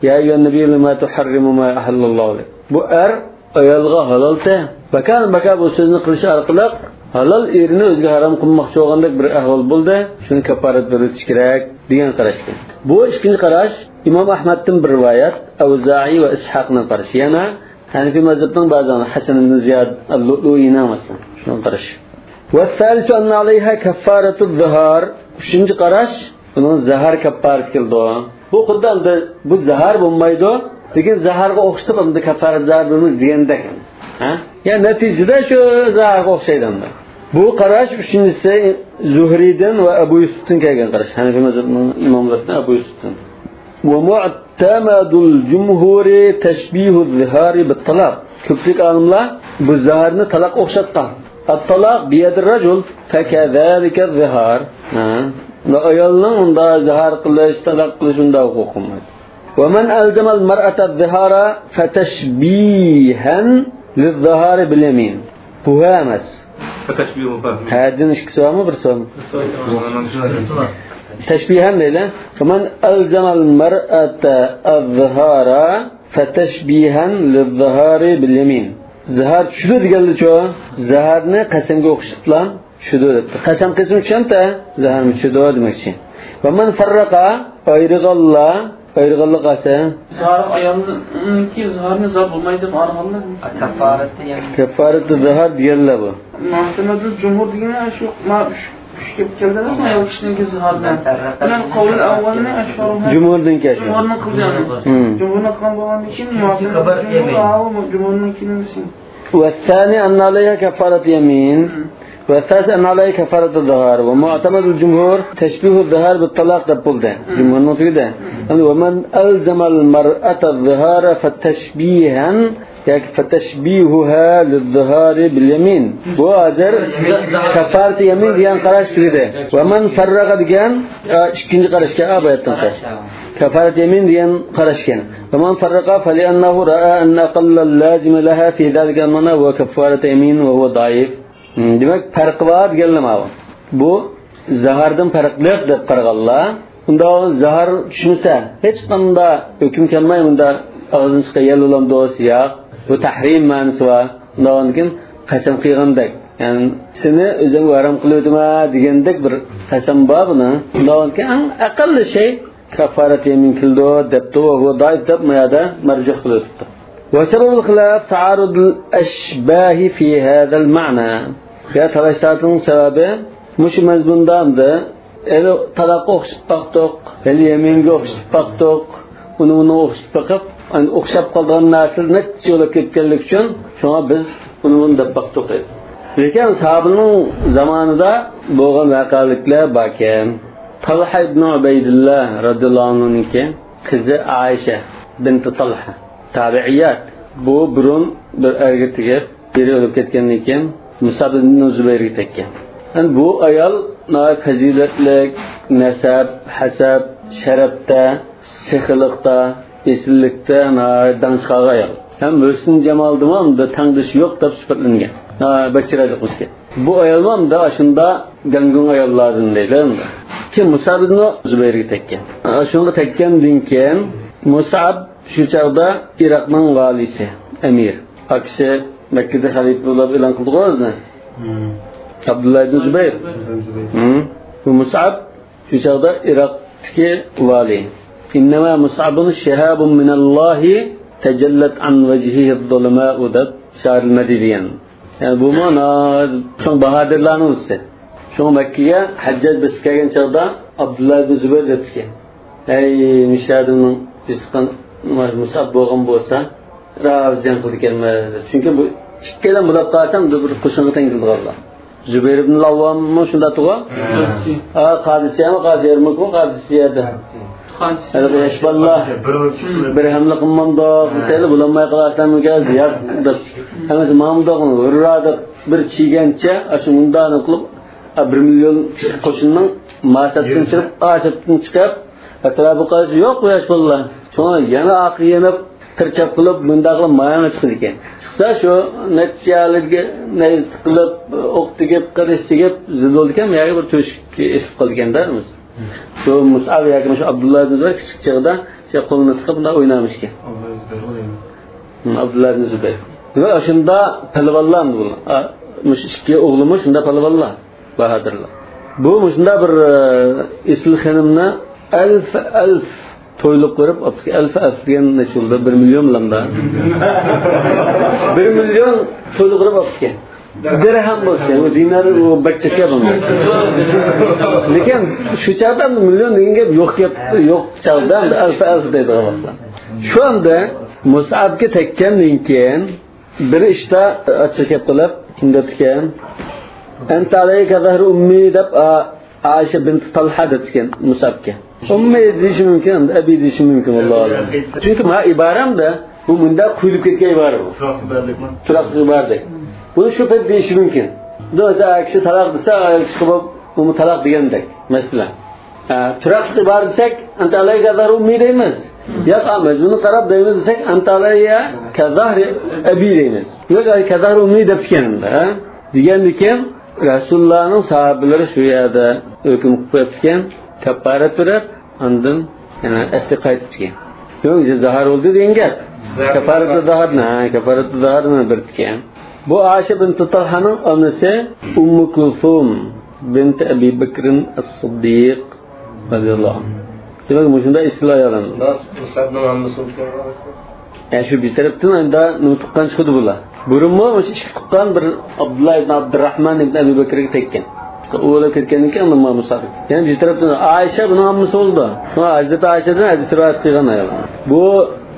«يا أيها النبي لم تحرم ما أحل الله لك». بۇ ئەر ئايالغا ھالالتى، باكان باكا بۇ سۆزنى قىلىش ئارقىلىق ھالال ئېرىنى ئۆزىگە ھارام قىلماقچى بولغاندەك بىر ئەھۋال بولدى، شۇنى كاپپارەت بېرىۋېتىش كېرەك دېگەن قاراشتى. بۇ ئىككىنچى قاراش ئىمام ئەھمەدتىن بىر رىۋايەت، ئەۋزائىي ۋە ئىسھاقنىڭ قارىشى. يەنە ھەنىفىي مەزھەپنىڭ بەزى، ھەسەن ئىبن زىياد ئەل-لۇئلۇئىينىڭ مەسىلەن، شۇنىڭ قارىشى. «والثالث أن عليها كفارة الظهار». ئۈچىنچى قاراش، بۇنىڭ زاھار كاپپارىتى كېلىدۇ. بۇ خۇددى ئەمدى بۇ زاھار بولمايدۇ، لېكىن زاھارغا ئوخشىتىپ ئەمدى كاپپارەت زاھار بولىمىز دېگەندەك. ھە؟ يا نەتىجىدە شۇ زاھارغا ئوخشايدۇ ئەمدى. بۇ قاراش ئۈچىنچىسى زۇھرىدىن ۋە ئەبۇ يۈسۈفتىن كەلگەن قاراش. ھەنىفىي مەزھەپنىڭ ئىماملىرىدىن ئەبۇ يۈسۈفتىن. «ومعتمد الجمهور تشبيه الظهار بالطلاق». كۆپچىلىك ئالىملار بۇ زاھارنى تالاققا ئوخشاتقان. «الطلاق بيد الرجل فكذلك الظهار». ھە. ئايالنىڭ ئۇنداق زاھار قىلىش، تالاق قىلىش ئۇنداق ھوقۇقى بار. «ومن ألزم المرأة الظهار فتشبيها للظهار باليمين». بۇ ھە ئەمەس. تەشبىھۇ. ھەدىن ئىككىسى بارمۇ، بىرسى بارمۇ؟ تەشبىھەن دەيلى. «ومن ألزم المرأة الظهار فتشبيها للظهار باليمين». زاھار چۈشىدۇ دېگەنلىچۇ؟ زاھارنى قەسەمگە ئوخشىتىپلا چۈشىدۇ دەپتۇ. قەسەم قىلسىمۇ چۈشەمتە؟ زاھارمۇ چۈشىدۇ دېمەكچى. «ومن فرق»، ئايرىغانلار، ئايرىغانلار قالسا. زاھار ئايالنىڭكى زاھارنى زاھار بولمايدۇ دەپ ئايرىغانلار. كەففارەتى يەنى. كەففارەتى زاھار دېگەنلەر بۇ. مۇھتەمەدۇل جۇمھۇر دېگەن شۇ، ما، ئۈچ، ئۈچ گەپ كەلدى، ئايال كىشىنىڭكى زاھارىنى. مەن قەۋلى ئەۋۋەلنى ئاشۇ. جۇمھۇردىن كەچ. جۇمھۇرنىڭ قىلدى يەنى. ھىم. جۇمھۇرنىڭ قىلغان بولغاندىن كېيىن مۇھتەمەدۇل جۇمھۇر، ئاۋۇ جۇمھۇرنىڭكىنى بىلسۇن. والثاني أن عليها كفارة يمين. والثالث أن عليها كفارة الظهار. ومعتمد الجمهور تشبيه الظهار بالطلاق دەپ بولدى. جۇمھۇرنىڭ تۈگىدى. ئەمدى «ومن ألزم المرأة الظهار فتشبيها» ياكى «فتشبيهها للظهار باليمين». بۇ ھازىر كەففارەتى يەمىن دېگەن قاراش تۈگىدى. «ومن فرق» دېگەن، ئە، ئىككىنچى قاراشكەن، ئا، باياتتىن قاراش. كەففارەتى يەمىن دېگەن قاراشكەن. «ومن فرق فلأنه رأى أن أقل اللازم لها في ذلك المعنى هو كفارة يمين وهو ضعيف». ھىم، دېمەك، پەرقى بار دېگەنلەر ماۋۇ. بۇ زاھاردىن پەرقلىق دەپ قارىغانلار، ئۇنداق زاھار چۈشمىسە، ھېچقانداق ھۆكۈم كەلمەي، ئۇنداق ئاغزىدىن چىققان يەل بولامدۇ؟ ياق. بۇ تەھرىم مەنىسى بار. ئۇنداقتىن قەسەم قىلغاندەك، يەنى سېنى ئۆزۈڭگە ھارام قىلىۋېتىمەن دېگەندەك بىر قەسەم بار بۇنىڭ. ئۇنداقتىن ئەڭ ئەقەللىي شەي كەففارەت يەمىن كېلىدۇ دەپتۇ، ۋە ھۇۋا زەئىپ دەپ ما يەردە مەرجىھ قىلىۋېتىپتۇ. ۋە سەبەبۇل خىلاف تەئارۇدۇل ئەشباھى فى ھازەل مەئنا. يا تالاش-تارتىشنىڭ سەۋەبى مۇشۇ مەزمۇندا ئەمدى، ھېلى تالاققا ئوخشىتىپ باقتۇق، ھېلى يەمىنگە ئوخشىتىپ باقتۇق، ئۇنى-مۇنىغا ئوخشىتىپ بېقىپ، ئەمدى ئوخشاپ قالىدىغان نەرسىلەر نەچچە بولۇپ كەتكەنلىكى ئۈچۈن، شۇڭا بىز ئۇنى-مۇنى دەپ باقتۇق دەيدۇ. لېكىن ساھابىنىڭ زامانىدا بولغان ۋەقەلىكلەر باركەن. تالھا ئىبنى ئۇبەيدىللا رەزىياللاھۇ ئەنھۇنىڭكى قىزى ئائىشە بىنتى تالھا، تابىئىيات. بۇ بۇرۇن بىر ئەرگە تېگىپ، ئېرى ئۆلۈپ كەتكەندىن كېيىن مۇسئەب ئىبنى زۇبەيرگە تەگكەن. يەنى بۇ ئايال ناھايىتى پەزىلەتلىك، نەسەب، ھەسەب، شەرەپتە، سېخىيلىقتا، ئېسىللىكتە ناھايىتى داڭ چىقارغان ئايال. ھەم ھۆسن جامالدىمۇ ئەمدى تەڭدىشى يوق دەپ سۈپەتلەنگەن. ھە، بەك چىرايلىق قىز ئىكەن. بۇ ئايالمۇ ئەمدى ئاشۇنداق گاڭگۇڭ ئاياللاردىن دەيلى ئەمدى. كېيىن مۇسئەب ئىبنى زۇبەيرگە تەگكەن. ئاشۇنىڭغا تەگكەندىن كېيىن مۇسئەب شۇ چاغدا ئىراقنىڭ ۋالىسى، ئەمىر. ئاكىسى مەككىدە خەلىپە بولۇپ ئېلان قىلدىغۇ ئۆزىنى. ھىم. ئابدۇللا ئىبنى زۇبەير. ئابدۇللا ئىبنى زۇبەير. ھىم. بۇ مۇسئەب شۇ چاغدا ئىراقتىكى ۋالىي. «إنما مصعب شهاب من الله تجلت عن وجهه الظلماء» دەپ شائىر مەدھىيە دېگەن. يەنى بۇمۇ ناھايىتى چوڭ باھادىرلارنىڭ بىرسى. شۇڭا مەككىگە ھەججاج بېسىپ كەلگەن چاغدا ئابدۇللا ئىبنى زۇبەير دەپتىكەن. ئەي، مۇشۇ ئادەمنىڭ يۈزى چىققان مۇسئاب بولغان بولسا، راۋۇز جەڭ قىلىدىكەنمەن. چۈنكى بۇ ئىككىيلەن بولۇپ قالسام، بۇ بىر قوشۇنغا تەڭ كېلىدىغانلار. زۇبەير ئىبن ئەل-ئەۋۋاممۇ شۇنداق تۇغۇ؟ ھە. ھە، قادىسىيەمۇ، قادىسىيە يەرمۇكمۇ، قادىسىيەدە. قادىسىيە. ھەلى بۇ ياش بالىلار بىر ھەملە قىلمامدۇق، دېسەيلى، بولالماي قالارسىلەرمىكىن، ياق، دەپ. ھەممىسى مامدۇق، ھۇررا دەپ، بىر چىگەنچە، ئاشۇ مۇنداقنى قىلىپ، ئا، بىر مىليون كىشىلىك قوشۇننىڭ ما سەپتىن چىقىپ، ئا سەپتىن چىقىپ، ئەتراپىغا قارىسا، يوق، بۇ ياش بالىلار. شۇڭا يەنە ئارقىغا يېنىپ، قىرچاپ قىلىپ، مۇنداق قىلىپ ماياڭغا چىقىدىكەن. چىقسا، شۇ نەچچە يەرلىكى نەيزە قىلىپ، ئوق تېگىپ، قىلىچ تېگىپ، زىل بولىدىكەن، بۇ يەرگە بىر تۆشۈككە ئېسىپ قالىدىكەن-دە. شۇ مۇسئاب ياكى مۇشۇ ئابدۇللا ئىبن زۇبەير كىچىك چېغىدا شۇ قولىنى تىقىپ، بۇنداق ئوينامىشكەن. ئابدۇللا ئىبن زۇبەير. ۋە شۇنداق پەلۋانلار ئەمدى بۇلار. ئا، مۇشۇ ئىككى ئوغلىمۇ شۇنداق پەلۋانلار. باھادىرلار. بۇ مۇشۇنداق بىر، ئە، ئېسىل خېنىمنى ئەلف، ئەلف تويلۇق بېرىپ ئاپتىكەن. ئەلف، ئەلف دېگەن نەچچە بولدى؟ بىر مىليون بولامدا؟ بىر مىليون تويلۇق بېرىپ ئاپتىكەن. دىرھەم بولسا، ئۇ دىنار، ئۇ بەك چەككە بولمايدۇ. لېكىن شۇ چاغدا مىليون دېگەن گەپ يوق گەپ، يوق چاغدا ئەلف، ئەلف دەيدىغان ۋاقىتتا. شۇ ئەمدى مۇسئابقا تەگكەندىن كېيىن، بىر ئىشتا ئاچچىق گەپ قىلىپ، شۇنداق دەپتىكەن. «ئەنتە ئەلەييە كەزەھرى ئۇممى» دەپ، ئا-، ئائىشە بىنت تالھا دەپتىكەن مۇسئابقا. «ئۇممى» دېيىشى مۇمكىن، «ئەبى» دېيىشى مۇمكىن، ۋاللاھۇ ئەلەم. چۈنكى مانا ئىبارەمدە بۇ مۇنداق قۇيۇلۇپ كەتكەن ئىبارە بۇ. تۇراقلىق ئىبارىدەك. بۇنى شۇ پەيت دېيىشى مۇمكىن. بۇ مەسىلەن، ئەر كىشى تالاق دېسە، ئايال كىشى قىلىپ، بۇمۇ تالاق دېگەندەك، مەسىلەن. ھە، تۇراقلىق ئىبارە دېسەك، «ئەنتە ئەلەييە كەزەھرى ئۇممى» دەيمىز. ياق، مەزمۇننى قاراپ دەيمىز دېسەك، «ئەنتە ئەلەييە كەزەھرى ئەبى» دەيمىز. ياق، «كەزەھرى ئۇممى» دەپتىكەن ئەمدى، ھە؟ دېگەندىكىن، رەسۇلۇللانىڭ ساھابىلىرى شۇ يەردە ھۆكۈم قىلىپ قويۇپتىكەن، كاپپارەت بېرىپ، ئاندىن يەنە ئەسلىگە قايتىپتىكەن. ياق، زاھار بولدى دېگەن گەپ. كاپپارەتۇ زاھارنى، ھە، كاپپارەتۇ زاھارنى بېرىپتىكەن. بۇ ئائىشە بىنت تالھانىڭ ئانىسى ئۇممۇ كۇلسۇم بىنت ئەبى بەكرىن ئەس-سىددىق رەزىياللاھۇ ئەنھۇ. دېمەك، مۇشۇنداق ئېسىل ئايال ئەمدى. مۇسئابنىڭ ھامىلىسى بولۇپ كەلگەن. ئە، شۇ بىر تەرەپتىن ئەمدى نېمە تۇغقان چىقىدۇ بۇلار. بۇرۇنمۇ مۇشۇ ئىككى تۇغقان بىر ئابدۇللا ئىبن ئابدۇرراھمان ئىبن ئەبى بەكرگە تەگكەن. ئۇ ئۆلۈپ كەتكەندىن كېيىن ئاندىن مۇسئاب. يەنە بىر تەرەپتىن ئائىشە بۇنىڭ ھامىلىسى بولىدۇ. شۇڭا ھەزرىتى ئائىشەدىن ھەدىس رىۋايەت قىلغان ئايال. بۇ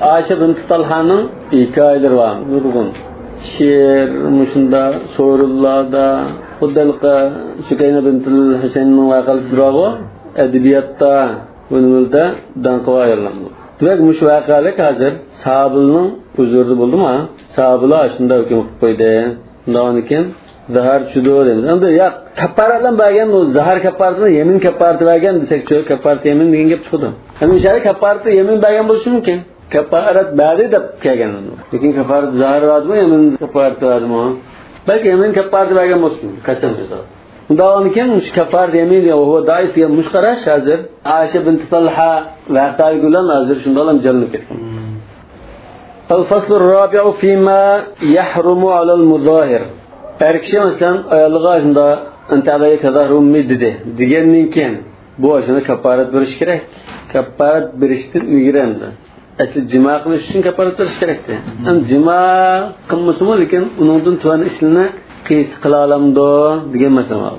ئائىشە بىنت تالھانىڭ ھېكايىلىرى بار، نۇرغۇن. شېئىر، مۇشۇنداق سورۇنلاردا، خۇددى ھېلىقى سۈكەينە بىنتىل ھۈسەيننىڭ ۋەقەلىرى بارغۇ، ئەدەبىياتتا، بۇ نېمىلەردە داڭقى بار ئاياللار. دېمەك، مۇشۇ ۋەقەلىك ھازىر ساھابىلىرنىڭ ھۇزۇرىدا بولدىما؟ ساھابىلار شۇنداق ھۆكۈم قىلىپ قويدى. شۇنداقتىن كېيىن زاھار چۈشىدۇ دەيمىز. ئەمدى ياق، كاپپارەتلەرنى بەرگەن، ئۇ زاھار كاپپارىتىنى يەمىن كاپپارىتى بەرگەن دېسەكچۇ، كاپپارەت يەمىن دېگەن گەپ چىقىدۇ. ئەمدى شۇ يەردە كاپپارەتى يەمىن بەرگەن بولۇشى مۇمكىن. كاپپارەت بەردى دەپ كەلگەن. لېكىن كاپپارەت زاھار بەردىمۇ، يەمىن كاپپارەت بەردىمۇ؟ بەلكى يەمىن كاپپارەت بەرگەن بولسۇن، قەسەم جازا. ئۇنداقتىن كېيىن مۇشۇ كاپپارەت يەمىن دېگەن، ۋەھۇۋە دائىف دېگەن مۇشۇ قاراش ھازىر ئائىشە بىنت تالھا ۋەقەلىكى بىلەن ھازىر شۇنداقلا جانلىنىپ كەتكەن. الفصل الرابع فيما يحرم على المظاهر. ئەر كىشى مەسىلەن ئايالىغا شۇنداق «ئەنتە ئەلەييە كەزەھرى ئۇممى» دېدى. دېگەندىن كېيىن بۇ ئاشۇنى كاپپارەت بېرىش كېرەك. كاپپارەت بېرىشتىن ئىلگىرى ئەمدى ئەسلى جىما قىلىش ئۈچۈن كاپپارەت بېرىش كېرەكتى. ئەمدى جىما قىلمىسىمۇ، لېكىن ئۇنىڭدىن تۆۋەن ئىشلارنى قايسى قىلالامدۇ دېگەن مەسىلە بار.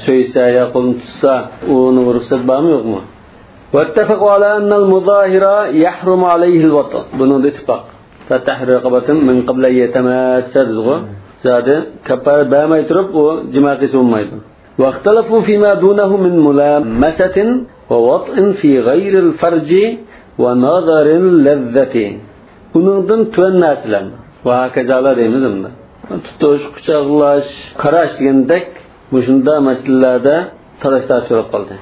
سۆيسە يا قولىنى تۇتسا، ئۇنىڭغا رۇخسەت بارمۇ يوقمۇ؟ واتفقوا على أن المظاهر يحرم عليه الوطء. بۇنىڭدا ئىتتىپاق. فتحرير رقبة من قبل أن يتماس دېدىغۇ. زادى كاپپارەت بەرمەي تۇرۇپ ئۇ جىما قىلسا بولمايدۇ. واختلفوا فيما دونه من ملامسة ووطء في غير الفرج ونظر اللذة. ئۇنىڭدىن تۆۋەن نەرسىلەر، ۋاھاكازالار دەيمىز ئەمدى. تۇتۇش، قۇچاقلاش، قاراش دېگەندەك مۇشۇنداق مەسىلىلەردە تالاش-تارتىش بولۇپ قالدى.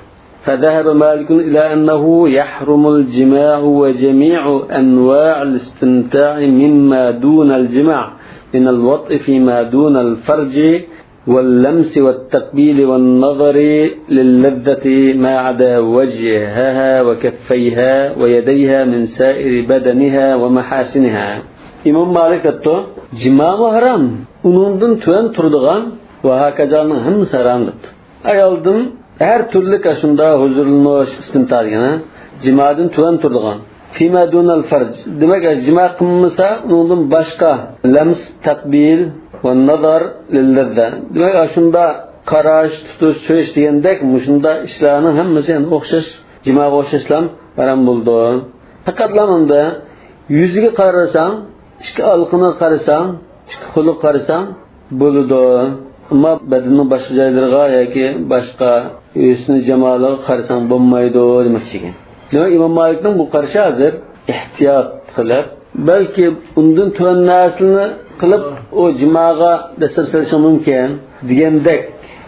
فذهب مالك إلى أنه يحرم الجماع وجميع أنواع الاستمتاع مما دون الجماع من الوطء فيما دون الفرج واللمس والتقبيل والنظر للذة ما عدا وجهها وكفيها ويديها من سائر بدنها ومحاسنها. ئىمام مالىك دەپتۇ، جىمامۇ ھارام، ئۇنىڭدىن تۆۋەن تۇرىدىغان ۋاھاكازانىڭ ھەممىسى ھارام دەپتۇ. ئايالدىن ھەر تۈرلۈك ئاشۇنداق ھۇزۇرلىنىش، ئىستىمتا دېگەن، ھە؟ جىمادىن تۆۋەن تۇرىدىغان. فيما دون الفرج. دېمەك، جىما قىلمىسا، ئۇنىڭدىن باشقا لەمس، تەقبىل ۋە نەزەر لىللەززە. دېمەك، ئاشۇنداق قاراش، تۇتۇش، سۆيۈش دېگەندەك مۇشۇنداق ئىشلارنىڭ ھەممىسى يەنە ئوخشاش، جىماغا ئوخشاشلا ھارام بولىدۇ. پەقەتلا مۇندا يۈزىگە قارىساڭ، ئىككى ئالىقىنىغا قارىساڭ، ئىككى قولىغا قارىساڭ بولىدۇ. ئەمما بەدىنىنىڭ باشقا جايلىرىغا ياكى باشقا ھۆسنى جامالىغا قارىساڭ بولمايدۇ دېمەكچى ئىكەن. دېمەك، ئىمام مالىكنىڭ بۇ قارىشى ھازىر ئېھتىيات قىلىپ، بەلكى ئۇندىن تۆۋەن نەرسىلەرنى قىلىپ، ئۇ جىماغا دەسسەپ سېلىشى مۇمكىن دېگەندەك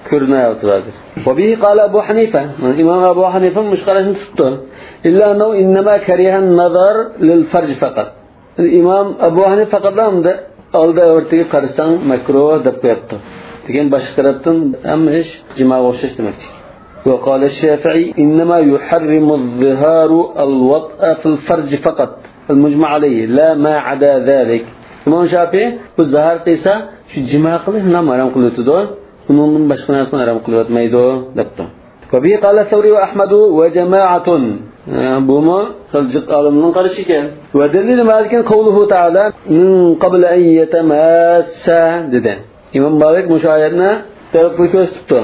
كۆرۈنۈۋاتىدۇ ھازىر. وبه قال أبو حنيفة. ئىمام ئەبۇ ھەنىفە مۇشۇ قاراشنى تۇتتى. إلا أنه إنما كره النظر للفرج فقط. ئىمام ئەبۇ ھەنىفە پەقەتلا ئالدى ئەۋرىتىگە قارىساڭ مەكرۇھ دەپ قويۇپتۇ. لېكىن باشقا تەرەپتىن ھەممە ئىش جىماغا ئوخشاش دېمەكچى. وقال الشافعي إنما يحرم الظهار الوطء في الفرج فقط المجمع عليه لا ما عدا ذلك. ئىمام شافىئى بۇ زىھار قىلسا شۇ جىما قىلىشنى ھارام قىلىۋېتىدۇ، ئۇنىڭدىن باشقا نەرسىنى ھارام قىلىۋەتمەيدۇ دەپتۇ. وبه قال الثوري وأحمد وجماعة. ئە، بۇمۇ خىلجىق ئالىمنىڭ قارىشى ئىكەن. ودليل مالك قوله تعالى من قبل أن يتماسا دېدى. ئىمام مالىك مۇشۇ ئايەتنى دەلىل قىلىپ كۆرسىتىپتۇ.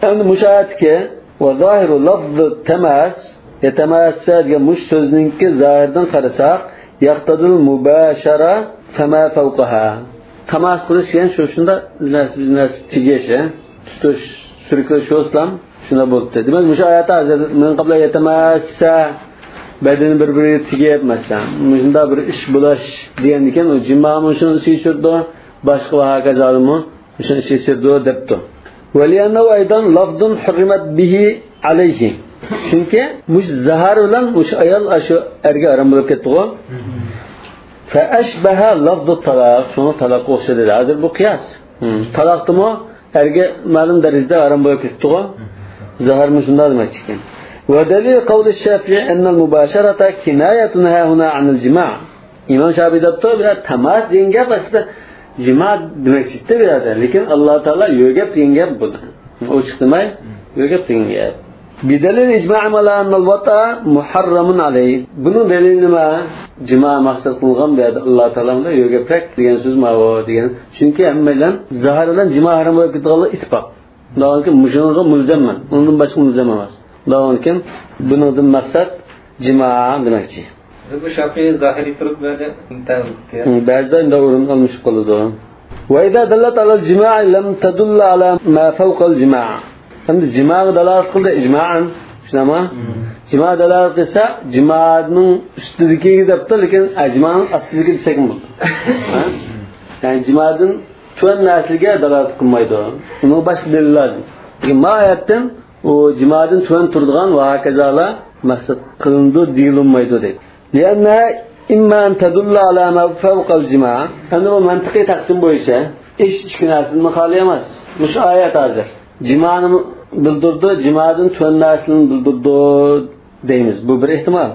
ئەمدى مۇشۇ ئايەتتىكى وظاهر لفظ التماس يتماسا دېگەن مۇشۇ سۆزنىڭكى زاھىرىدىن قارىساق يقتضي المباشرة فما فوقها. تاماس قىلىش دېگەن شۇ، شۇنداق بىر نەرسە، بىر نەرسە تېگىش، ھە؟ تۇتۇش، سۈركىلىش، شۇ ئىسلام شۇنداق بولۇپتۇ. دېمەك، مۇشۇ ئايەتتە ھازىر من قبل أن يتماسا، بەدىنى بىر-بىرىگە تېگىپ، مەسىلەن، مۇشۇنداق بىر ئىش بولۇش دېگەندىكىن، ئۇ جىمامۇ شۇنىڭ ئىچىگە كىرىدۇ، باشقا ۋە ھاكازالىمۇ شۇنىڭ ئىچىگە كىرىدۇ دەپتۇ. ولأنه أيضا لفظ حرمت به عليه. چۈنكى مۇشۇ زىھار بىلەن مۇشۇ ئايال ئاشۇ ئەرگە ھارام بولۇپ كەتتىغۇ. فأشبه لفظ الطلاق. شۇڭا تالاققا ئوخشىدى. ھازىر بۇ قىياس. ھىم. تالاقتىمۇ ئەرگە مەلۇم دەرىجىدە ھارام بولۇپ كېتىپتىغۇ. زىھار مۇشۇنداق دېمەكچى ئىكەن. ودليل قول الشافعي أن المباشرة كناية هاهنا عن الجماع. ئىمام شافىئى دەپتۇ، بۇ يەردە تاماس دېگەن گەپ ئەسلىدە جىما دېمەكچى ئىدى بۇ يەردە. لېكىن ئاللا تائالا يۆگەپ دېگەن گەپ بۇ. ئوچۇق دېمەي، يۆگەپ دېگەن گەپ. بدليل إجماعهم على أن الوطء محرم عليه. بۇنىڭ دەلىلى نېمە؟ جىما مەقسەت قىلغان بۇ يەردە ئاللا تائالا بۇنى يۆگەپرەك دېگەن سۆز ماۋۇ دېگەن. چۈنكى ھەممەيلەن زىھار بىلەن جىما ھارام بولۇپ كېتىدىغانلىقى ئىتتىپاق. شۇنداقكەن مۇشۇنىڭغا مۇلزەممەن، ئۇنىڭدىن باشقا مۇلزەم ئەمەس. شۇنداقكەن بۇنىڭدىن مەقسەت جىما دېمەكچى. بۇ شافىئى زاھىرىي تۇرۇپ بەزىدە ئىنتايىن ئۇرۇپتۇ يا. ھە، بەزىدە ئۇنداق ئورۇن ئالمىشىپ قالىدۇ. وإذا دلت على الجماع لم تدل على ما فوق الجماع. ئەمدى جىماغا دالالەت قىلدى ئىجمائەن. شۇنداقمۇ؟ ھىم. جىماغا دالالەت قىلسا، جىمانىڭ ئۈستىدىكىگە دەپتۇ، لېكىن، ئە، جىمانىڭ ئاستىدىكى دېسەكمۇ بولىدۇ. ھە؟ يەنى جىمادىن تۆۋەن نەرسىگە دالالەت قىلمايدۇ. ئۇنىڭغا باشقا دەلىل لازىم. لېكىن ما ئايەتتىن ئۇ جىمادىن تۆۋەن تۇرىدىغان ۋە ھاكازالار مەقسەت قىلىنىدۇ دېيىلمەيدۇ دەيدۇ. لأنها إما أن تدل على ما فوق الجماع. ئەمدى بۇ مەنتىقىي تەقسىم بويىچە ئىش ئىككى نەرسىدىن خالىي ئەمەس. مۇشۇ ئايەت ھازىر جىمانى بىلدۈرىدۇ، جىمادىن تۆۋەن نەرسىنى بىلدۈرىدۇ دەيمىز. بۇ بىر ئېھتىمال.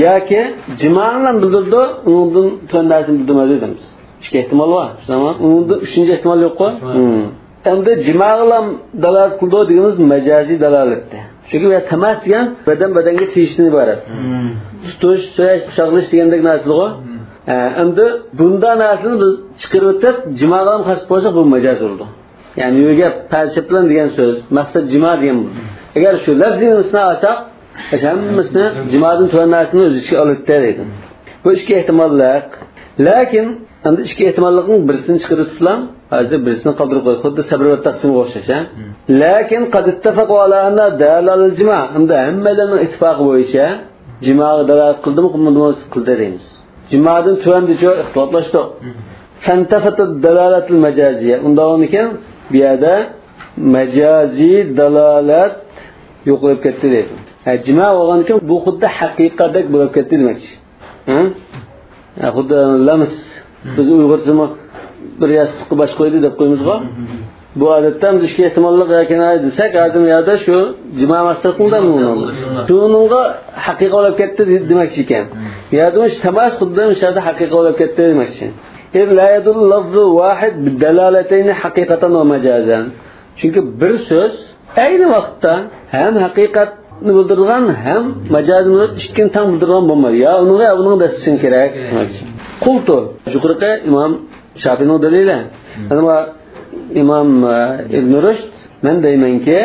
ياكى جىمانى بىلدۈرىدۇ، ئۇنىڭدىن تۆۋەن نەرسىنى بىلدۈرمەيدۇ دەيمىز. ئىككى ئېھتىمال بار. شۇنداقمۇ؟ ئۇنىڭدا ئۈچىنچى ئېھتىمال يوققۇ؟ ھىم. ئەمدى جىماغىلا دالالەت قىلىدۇ دېگىنىمىز مەجازىي دالالەتتە. چۈنكى بۇ يەردە تاماس دېگەن بەدەن بەدەنگە تېگىشتىن ئىبارەت. ھىم. تۇتۇش، سۆيۈش، قۇچاقلىشىش دېگەندەك نەرسىلىغۇ. ھىم. ھە، ئەمدى بۇنداق نەرسىنى بىز چىقىرىۋېتىپ، جىماغا خاس قىلساق، بۇ مەجاز بولىدۇ. يەنى يۆگەپ، پەرچە بىلەن دېگەن سۆز، مەقسەت جىما دېگەن بولىدۇ. ئەگەر شۇ لەفزىنى ئۈستىنى ئالساق، ھەممىسىنى جىمادىن تۆۋەن نەرسىنى ئۆز ئىچىگە ئالىدۇ دەيدۇ. بۇ ئىككى ئېھتىماللىق. لېكىن، ئەمدى ئىككى ئېھتىماللىقنىڭ بىرسىنى چىقىرىپ تۇتسام، ھازىر بىرسىنى قالدۇرۇپ قويدۇق. خۇددى سەبر ۋە تەقسىمغا ئوخشاش، ھە؟ لېكىن قد اتفقوا على أن الدلالة على الجماع. ئەمدى ھەممەيلەننىڭ ئىتتىپاقى بويىچە جىماغا دالالەت قىلدىمۇ، قىلمىدىمۇ، قىلدى دەيمىز. جىمادىن تۆۋەندىچۇ ئىختىلاپلاشتۇق. فانتفت الدلالة المجازية. ئۇنداق بولغاندىكىن، بۇ يەردە مەجازىي دالالەت يوقىلىپ كەتتى دەيدۇ. ھە، جىما بولغاندىكىن، بۇ خۇددى ھەقىقەتتەك بولۇپ كەتتى دېمەكچى. ھە؟ ھە، خۇددى لەمس. بىز ئۇيغۇرچىمۇ بىر ياستۇققا باش قويدى دەپ قويىمىزغۇ. بۇ ئادەتتە بىز ئىككى ئېھتىماللىق ياكى دېسەك، ئادەم يەردە شۇ جىما مەقسەت قىلدى. شۇنىڭغا ھەقىقىي بولۇپ كەتتى دېمەكچى ئىكەن. يەردە شۇ تاماس خۇددى شۇ يەردە ھەقىقىي بولۇپ كەتتى دېمەكچى. إذ لا يدل لفظ واحد بدلالتين حقيقة ومجازا. چۈنكى بىر سۆز ئەينى ۋاقىتتا ھەم ھەقىقەتنى بىلدۈرىدىغان، ھەم مەجازنى بىلدۈرىدىغان، ئىككىنى تەڭ بىلدۈرىدىغان بولمايدۇ. يا ئۇنىڭغا، يا بۇنىڭغا دەسسىشىڭ كېرەك. قۇلتۇ، يۇقىرىقى ئىمام شافىئىنىڭ دەلىلى. ئەمما ئىمام، ئە، ئىبن رۇشد، مەن دەيمەنكى،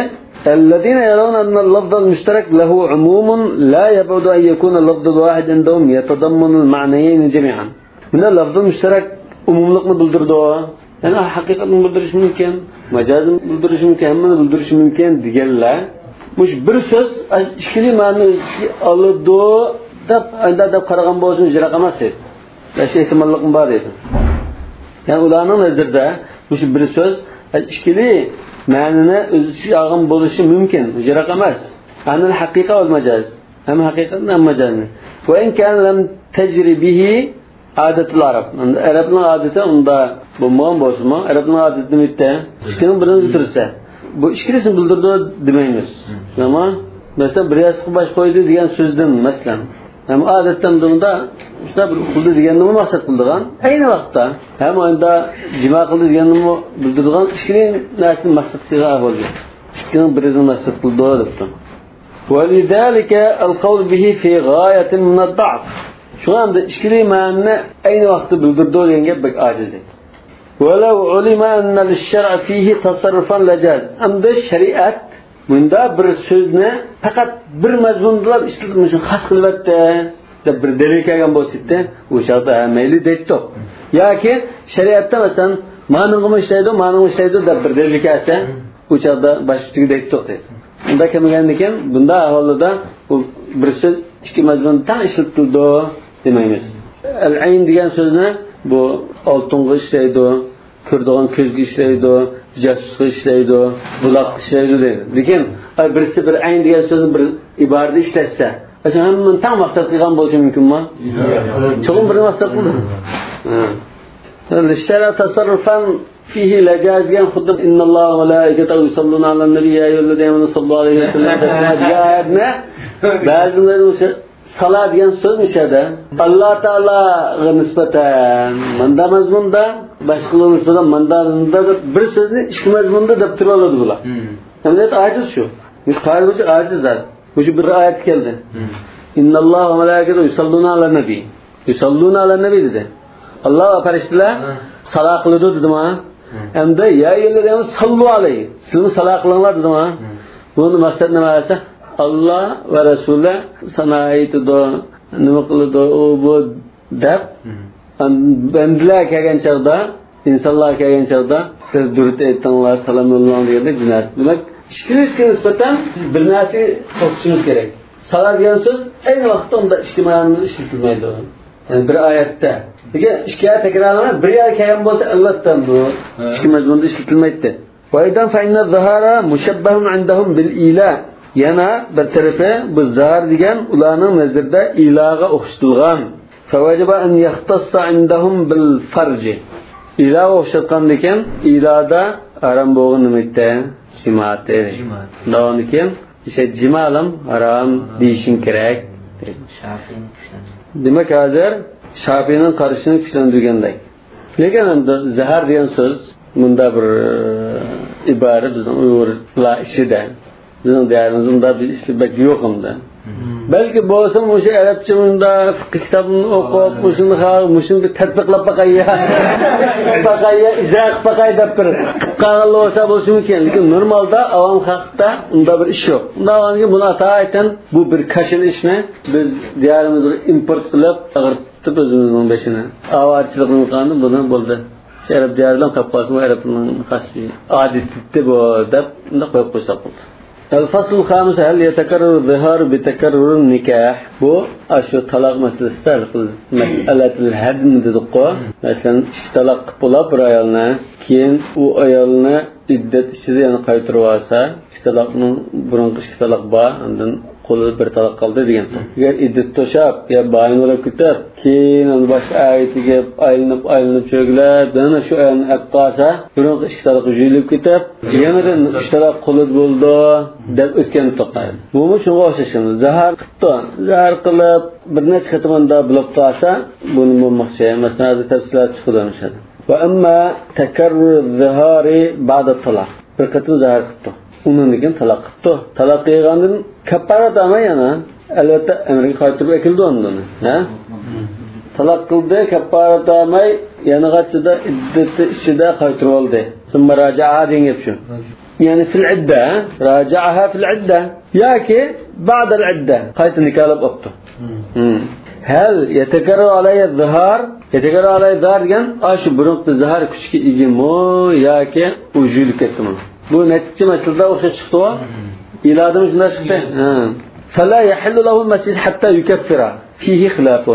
الذين يرون أن اللفظ المشترك له عموم لا يبعد أن يكون اللفظ الواحد عندهم يتضمن المعنيين جميعا. مۇنداق لەفزۇل مۇشتەرەك ئومۇملۇقنى بىلدۈرىدۇ. يەنى ھەقىقەتنى بىلدۈرۈشى مۇمكىن، مەجازنى بىلدۈرۈشى مۇمكىن، ھەممىنى بىلدۈرۈشى مۇمكىن دېگەنلەر مۇشۇ بىر سۆز ئىككىلى مەنىنى ئۆز ئىچىگە ئالىدۇ دەپ، ئانداق دەپ قارىغان بولسا يىراق ئەمەس دەيدۇ. بەش ئېھتىماللىقمۇ بار دەيدۇ. يەنى ئۇلارنىڭ نەزىرىدە مۇشۇ بىر سۆز ئىككىلى مەنىنى ئۆز ئىچىگە ئالغان بولۇشى مۇمكىن، يىراق ئەمەس. عن الحقيقة والمجاز. ھەم ھەقىقەتنى، ھەم مەجازنى. وإن كان لم تجر به عادة العرب. ئەرەبنىڭ ئادىتى ئۇنداق بولمىغان بولسىمۇ، ئەرەبنىڭ ئادىتى نېمە ئىدى؟ ئىككىنىڭ بىرىنى بىلدۈرسە، بۇ ئىككىلىسىنى بىلدۈرىدۇ دېمەيمىز. ئەمما، مەسىلەن، بىر ياستۇققا باش قويدى دېگەن سۆزدىن، مەسىلەن، ھەم ئادەتتە بۇندا شۇنداق بىر قىلدى دېگەننىمۇ مەقسەت قىلىدىغان، ئەينى ۋاقىتتا ھەم ئاندا جىما قىلدى دېگەننىمۇ بىلدۈرىدىغان ئىككىلى نەرسىنى مەقسەت قىلغان ئەھۋال يوق. ئىككىنىڭ بىرىنى مەقسەت قىلىدۇ دەپتۇ. ولذلك القول به في غاية من الضعف. شۇڭا ئەمدى ئىككىلى مەنىنى ئەينى ۋاقىتتا بىلدۈرىدۇ دېگەن گەپ بەك ئاجىز. ولو علم أن للشرع فيه تصرفا لجاز. ئەمدى شەرىئەت مۇنداق بىر سۆزنى پەقەت بىر مەزمۇندىلا ئىشلىتىپ، مۇشۇنى خاس قىلىۋەتتى دەپ بىر دەلىل كەلگەن بولسا ئىدى، ئۇ چاغدا ھە، مەيلى دەيتتۇق. ياكى شەرىئەتتە، مەسىلەن، مانىڭغىمۇ ئىشلەيدۇ، مانىڭغا ئىشلەيدۇ دەپ بىر دەلىل كەلسە، ئۇ چاغدا باشقىچە دەيتتۇق دەيدۇ. ئۇنداق كەلمىگەندىكىن، بۇنداق ئەھۋالدا بۇ بىر سۆز ئىككى مەزمۇندا تەڭ ئىشلىتىلىدۇ دېمەيمىز. ئەل-ئەين دېگەن سۆزنى بۇ ئالتۇنغا ئىشلەيدۇ، كۆرىدىغان كۆزگە ئىشلەيدۇ، جاسۇسقا ئىشلەيدۇ، بۇلاققا ئىشلەيدۇ دەيدۇ. لېكىن، ئاي، بىرسى بىر ئەين دېگەن سۆزنى بىر ئىبارىدە ئىشلەتسە، ئاشۇ ھەممىنى تەڭ مەقسەت قىلغان بولۇشى مۇمكىنمۇ؟ ياق. چوقۇم بىرنى مەقسەت قىلىدۇ. ھە. للشرع تصرفا فيه لجاز دېگەن خۇددى إن الله وملائكته يصلون على النبي يا أيها الذين آمنوا صلوا عليه وسلموا تسليما دېگەن ئايەتنى بەزىلەر سالا دېگەن سۆز مۇشۇ يەردە. ئاللا تائالاغا نىسبەتەن ماندا مەزمۇندا، باشقىلارغا نىسبەتەن ماندا مەزمۇندا دەپ بىر سۆزنى ئىككى مەزمۇندا دەپ تۇرۇۋالىدۇ بۇلار. مم. ئەمەلىيەتتە ئاجىز شۇ. مۇشۇ قائىدە بويىچە ئاجىز زات. مۇشۇ بىر ئايەتتە كەلدى. مم. إن الله وملائكته يصلون على النبي. يصلون على النبي دېدى. ئاللا ۋە پەرىشتىلەر ھە. سالا قىلىدۇ دېدىما؟ ھە. ئەمدى يا ئەييۇھەللەزىنە ئامەنۇ سەللۇ ئەلەيھى. سىلەرمۇ سالا قىلىڭلار دېدىما؟ ھە. بۇنىڭ مەقسەت نېمە دېسە، ئاللا ۋە رەسۇلى سانا ئېيتىدۇ، نېمە قىلىدۇ، ئۇ بۇ دەپ، ھە. بەندىلەر كەلگەن چاغدا، ئىنسانلار كەلگەن چاغدا سىلەر دۇرۇت ئېيتىڭلار، سالام يوللاڭ دېگەندەك گۇناھ. دېمەك، ئىككىمىزگە نىسبەتەن بىز بىر نەرسىگە توختىشىمىز كېرەك. سالا دېگەن سۆز ئەينى ۋاقىتتا ئۇنداق ئىككى مەنىدە ئىشلىتىلمەيدۇ. يەنى بىر ئايەتتە. لېكىن ئىككى ئايەت تەكرارلىنىپ بىر يەرگە كەلگەن بولسا، ئەلۋەتتە بۇ ھە. ئىككى مەزمۇندا ئىشلىتىلمەيتتى. وأيضا فإن الظهار مشبه عندهم بالإيلاء. يەنە بىر تەرىپى، بۇ زاھار دېگەن ئۇلارنىڭ نەزىرىدە ئىلاغا ئوخشىتىلغان. فوجب أن يختص عندهم بالفرج. ئىلاغا ئوخشاتقاندىكىن، ئىلادا ھارام بولغان نېمە ئىدى؟ جىماتى. جىما. داۋامدىكىن، ئىشە جىمالام ھارام دېيىشىڭ كېرەك. شافىئىنى كۈچلەندۈرگەن. دېمەك، ھازىر شافىئىنىڭ قارىشىنى كۈچلەندۈرگەندەك. لېكىن ئەمدى زەھەر دېگەن سۆز مۇنداق بىر، ئى، ئىبارە بىزنىڭ ئۇيغۇرلار ئىچىدە، بىزنىڭ دىيارىمىزدا ئۇنداق بىر ئىسمى بەك يوق ئەمدى. مم. بەلكى بولسا مۇشۇ ئەرەبچە مۇنداق فىقھىي كىتابنى ئوقۇپ، مۇشۇنى، مۇشۇنى بىر تەتبىقلاپ باقاي يا. باقاي يا، ئىجرا قىلىپ باقاي دەپ بىر قىلىپ قالغانلار بولسا بولۇشى مۇمكىن. لېكىن نورمالدا ئاۋام خەلقتە ئۇنداق بىر ئىش يوق. ئۇنداق بولغاندىكىن بۇنى ئاتايىن بۇ بىر كاشىلا ئىشنى بىز دىيارىمىزغا ئىمپورت قىلىپ، ئاغرىتىپ ئۆزىمىزنىڭ بېشىنى. ئاۋارىچىلىقنى قىلغاندا بۇنى بولدى. شۇ ئەرەب دىيارىدىن قېلىپ قالسىمۇ، ئەرەبنىڭ خاس بىر ئادىتى بۇ دەپ، مۇنداق قويۇپ قويساق بولدى. الفصل الخامس، هل يتكرر الظهار بتكرر النكاح؟ بۇ، ئاشۇ تالاق مەسىلىسىدە ھەل قىل-، مەسئەلەتۇل ھەدم دېدۇققۇ. مەسىلەن، ئىككى تالاق قىلىپ بولاپ بىر ئايالنى، كېيىن ئۇ ئايالنى ئىددەت ئىچىدە يەنە قايتۇرۇۋالسا، ئىككى تالاقنىڭ، بۇرۇنقى ئىككى تالاق بار، ئاندىن قولىدا بىر تالاق قالدى دېگەن. ئەگەر ئىددەت توشاپ يا بايىنى ئۇرۇپ كېتىپ، كېيىن ئۇنى باشقا ئەرگە تېگىپ، ئايلىنىپ، ئايلىنىپ چۆگىلەپ، يەنە شۇ ئەرنى ئەپ قالسا، بۇرۇنقى ئىككى تالاق يۇيۇلۇپ كېتىپ، يېڭىدىن ئۈچ تالاق قولىدا بولىدۇ دەپ ئۆتكەن توختايدۇ. بۇمۇ شۇنىڭغا ئوخشاش. زاھار قىپتۇ. زاھار قىلىپ، بىر نەچچە قېتىم ئۇنداق بولۇپ قالسا، بۇنى بولماقچى. مەسىلەن، ھازىر تەپسىلات چىقىدۇ ئىنشاللا. وأما تكرر الظهار بعد الطلاق. بىر قېتىم زاھار قىپتۇ. ئۇنىڭدىن كېيىن تالاق قىپتۇ. تالاق قىلغاندىن كاپپارەت ئالماي يەنە، ئەلۋەتتە، ئەمرىگە قايتۇرۇپ ئەكېلىدۇ ئاندىن. ھە؟ تالاق قىلدى، كاپپارەت ئالماي، يەنە قاچىدا ئىددىتى ئىچىدە قايتۇرۇۋالدى. ثم راجعها دېگەن گەپ شۇ. يەنى في العدة، راجعها في العدة. ياكى بعد العدة. قايتا نىكاھلاپ ئاپتۇ. ھە. هل يتكرر عليها الظهار؟ يتكرر عليها الظهار دېگەن، ئاشۇ بۇرۇنقى زىھار كۈچكە ئىگىمۇ ياكى ئۇ يۇيۇلۇپ كەتتىمۇ؟ بۇ نەچچە مەسىلىدە ئوخشاش چىقتى. ئىلادىمۇ شۇنداق چىقتى. ھە. فلا يحل له المسيس حتى يكفر. فيه خلاف.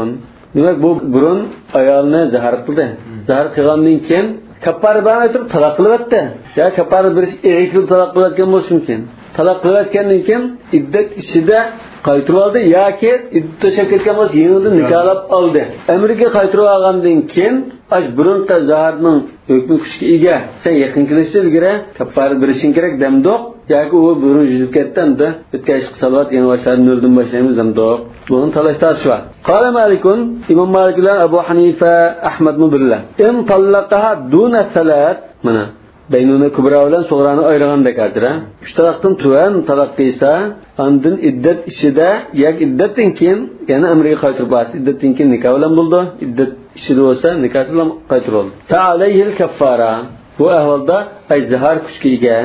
دېمەك، بۇ بۇرۇن ئايالىنى زىھار قىلدى. زىھار قىلغاندىن كېيىن كاپپارە بەرمەي تۇرۇپ تالاق قىلىۋەتتى. يا كاپپارە بېرىش ئېغىر كېلىپ تالاق قىلىۋەتكەن بولۇشى مۇمكىن. تالاق قىلىۋەتكەندىن كېيىن ئىددەت ئىچىدە قايتۇرۇۋالدى ياكى ئىددەت توشۇپ كەتكەن بولسا يېڭىدىن نىكاھلاپ ئالدى. ئەمرىگە قايتۇرۇۋالغاندىن كېيىن ئاش بۇرۇنقى زىھارنىڭ ھۆكمى كۈچكە ئىگە. سەن يېقىن كېلىشتىن ئىلگىرى كاپپارە بېرىشىڭ كېرەك دەمدۇق. ياكى ئۇ بۇرۇن يۈزۈپ كەتتى ئەمدى ئۆتكەن ئىشقا سالىۋەت، يېڭى باشلاردىن نۆلدىن باشلايمىز دەمدۇق. بۇنىڭ تالاش تارتىشى بار. قال مالك، ئىمام مالىك بىلەن ئەبۇ ھەنىفە، ئەھمەدمۇ بىللە. إن طلقها دون ثلاث، مانا، بەينۇنە كۇبرا بىلەن سۇغرانى ئايرىغاندەك ھازىر، ھە؟ ئۈچ تالاقتىن تۆۋەن تالاق قىلسا، ئاندىن ئىددەت ئىچىدە ياكى ئىددەتتىن كېيىن يەنە ئەمرىگە قايتۇرۇپ بارسا، ئىددەتتىن كېيىن نىكاھ بىلەن بولىدۇ، ئىددەت ئىچىدە بولسا نىكاھسىز بىلەن قايتۇرۇۋالىدۇ. فعليه الكفارة. بۇ ئەھۋالدا، ئاي، زىھار كۈچكە ئىگە.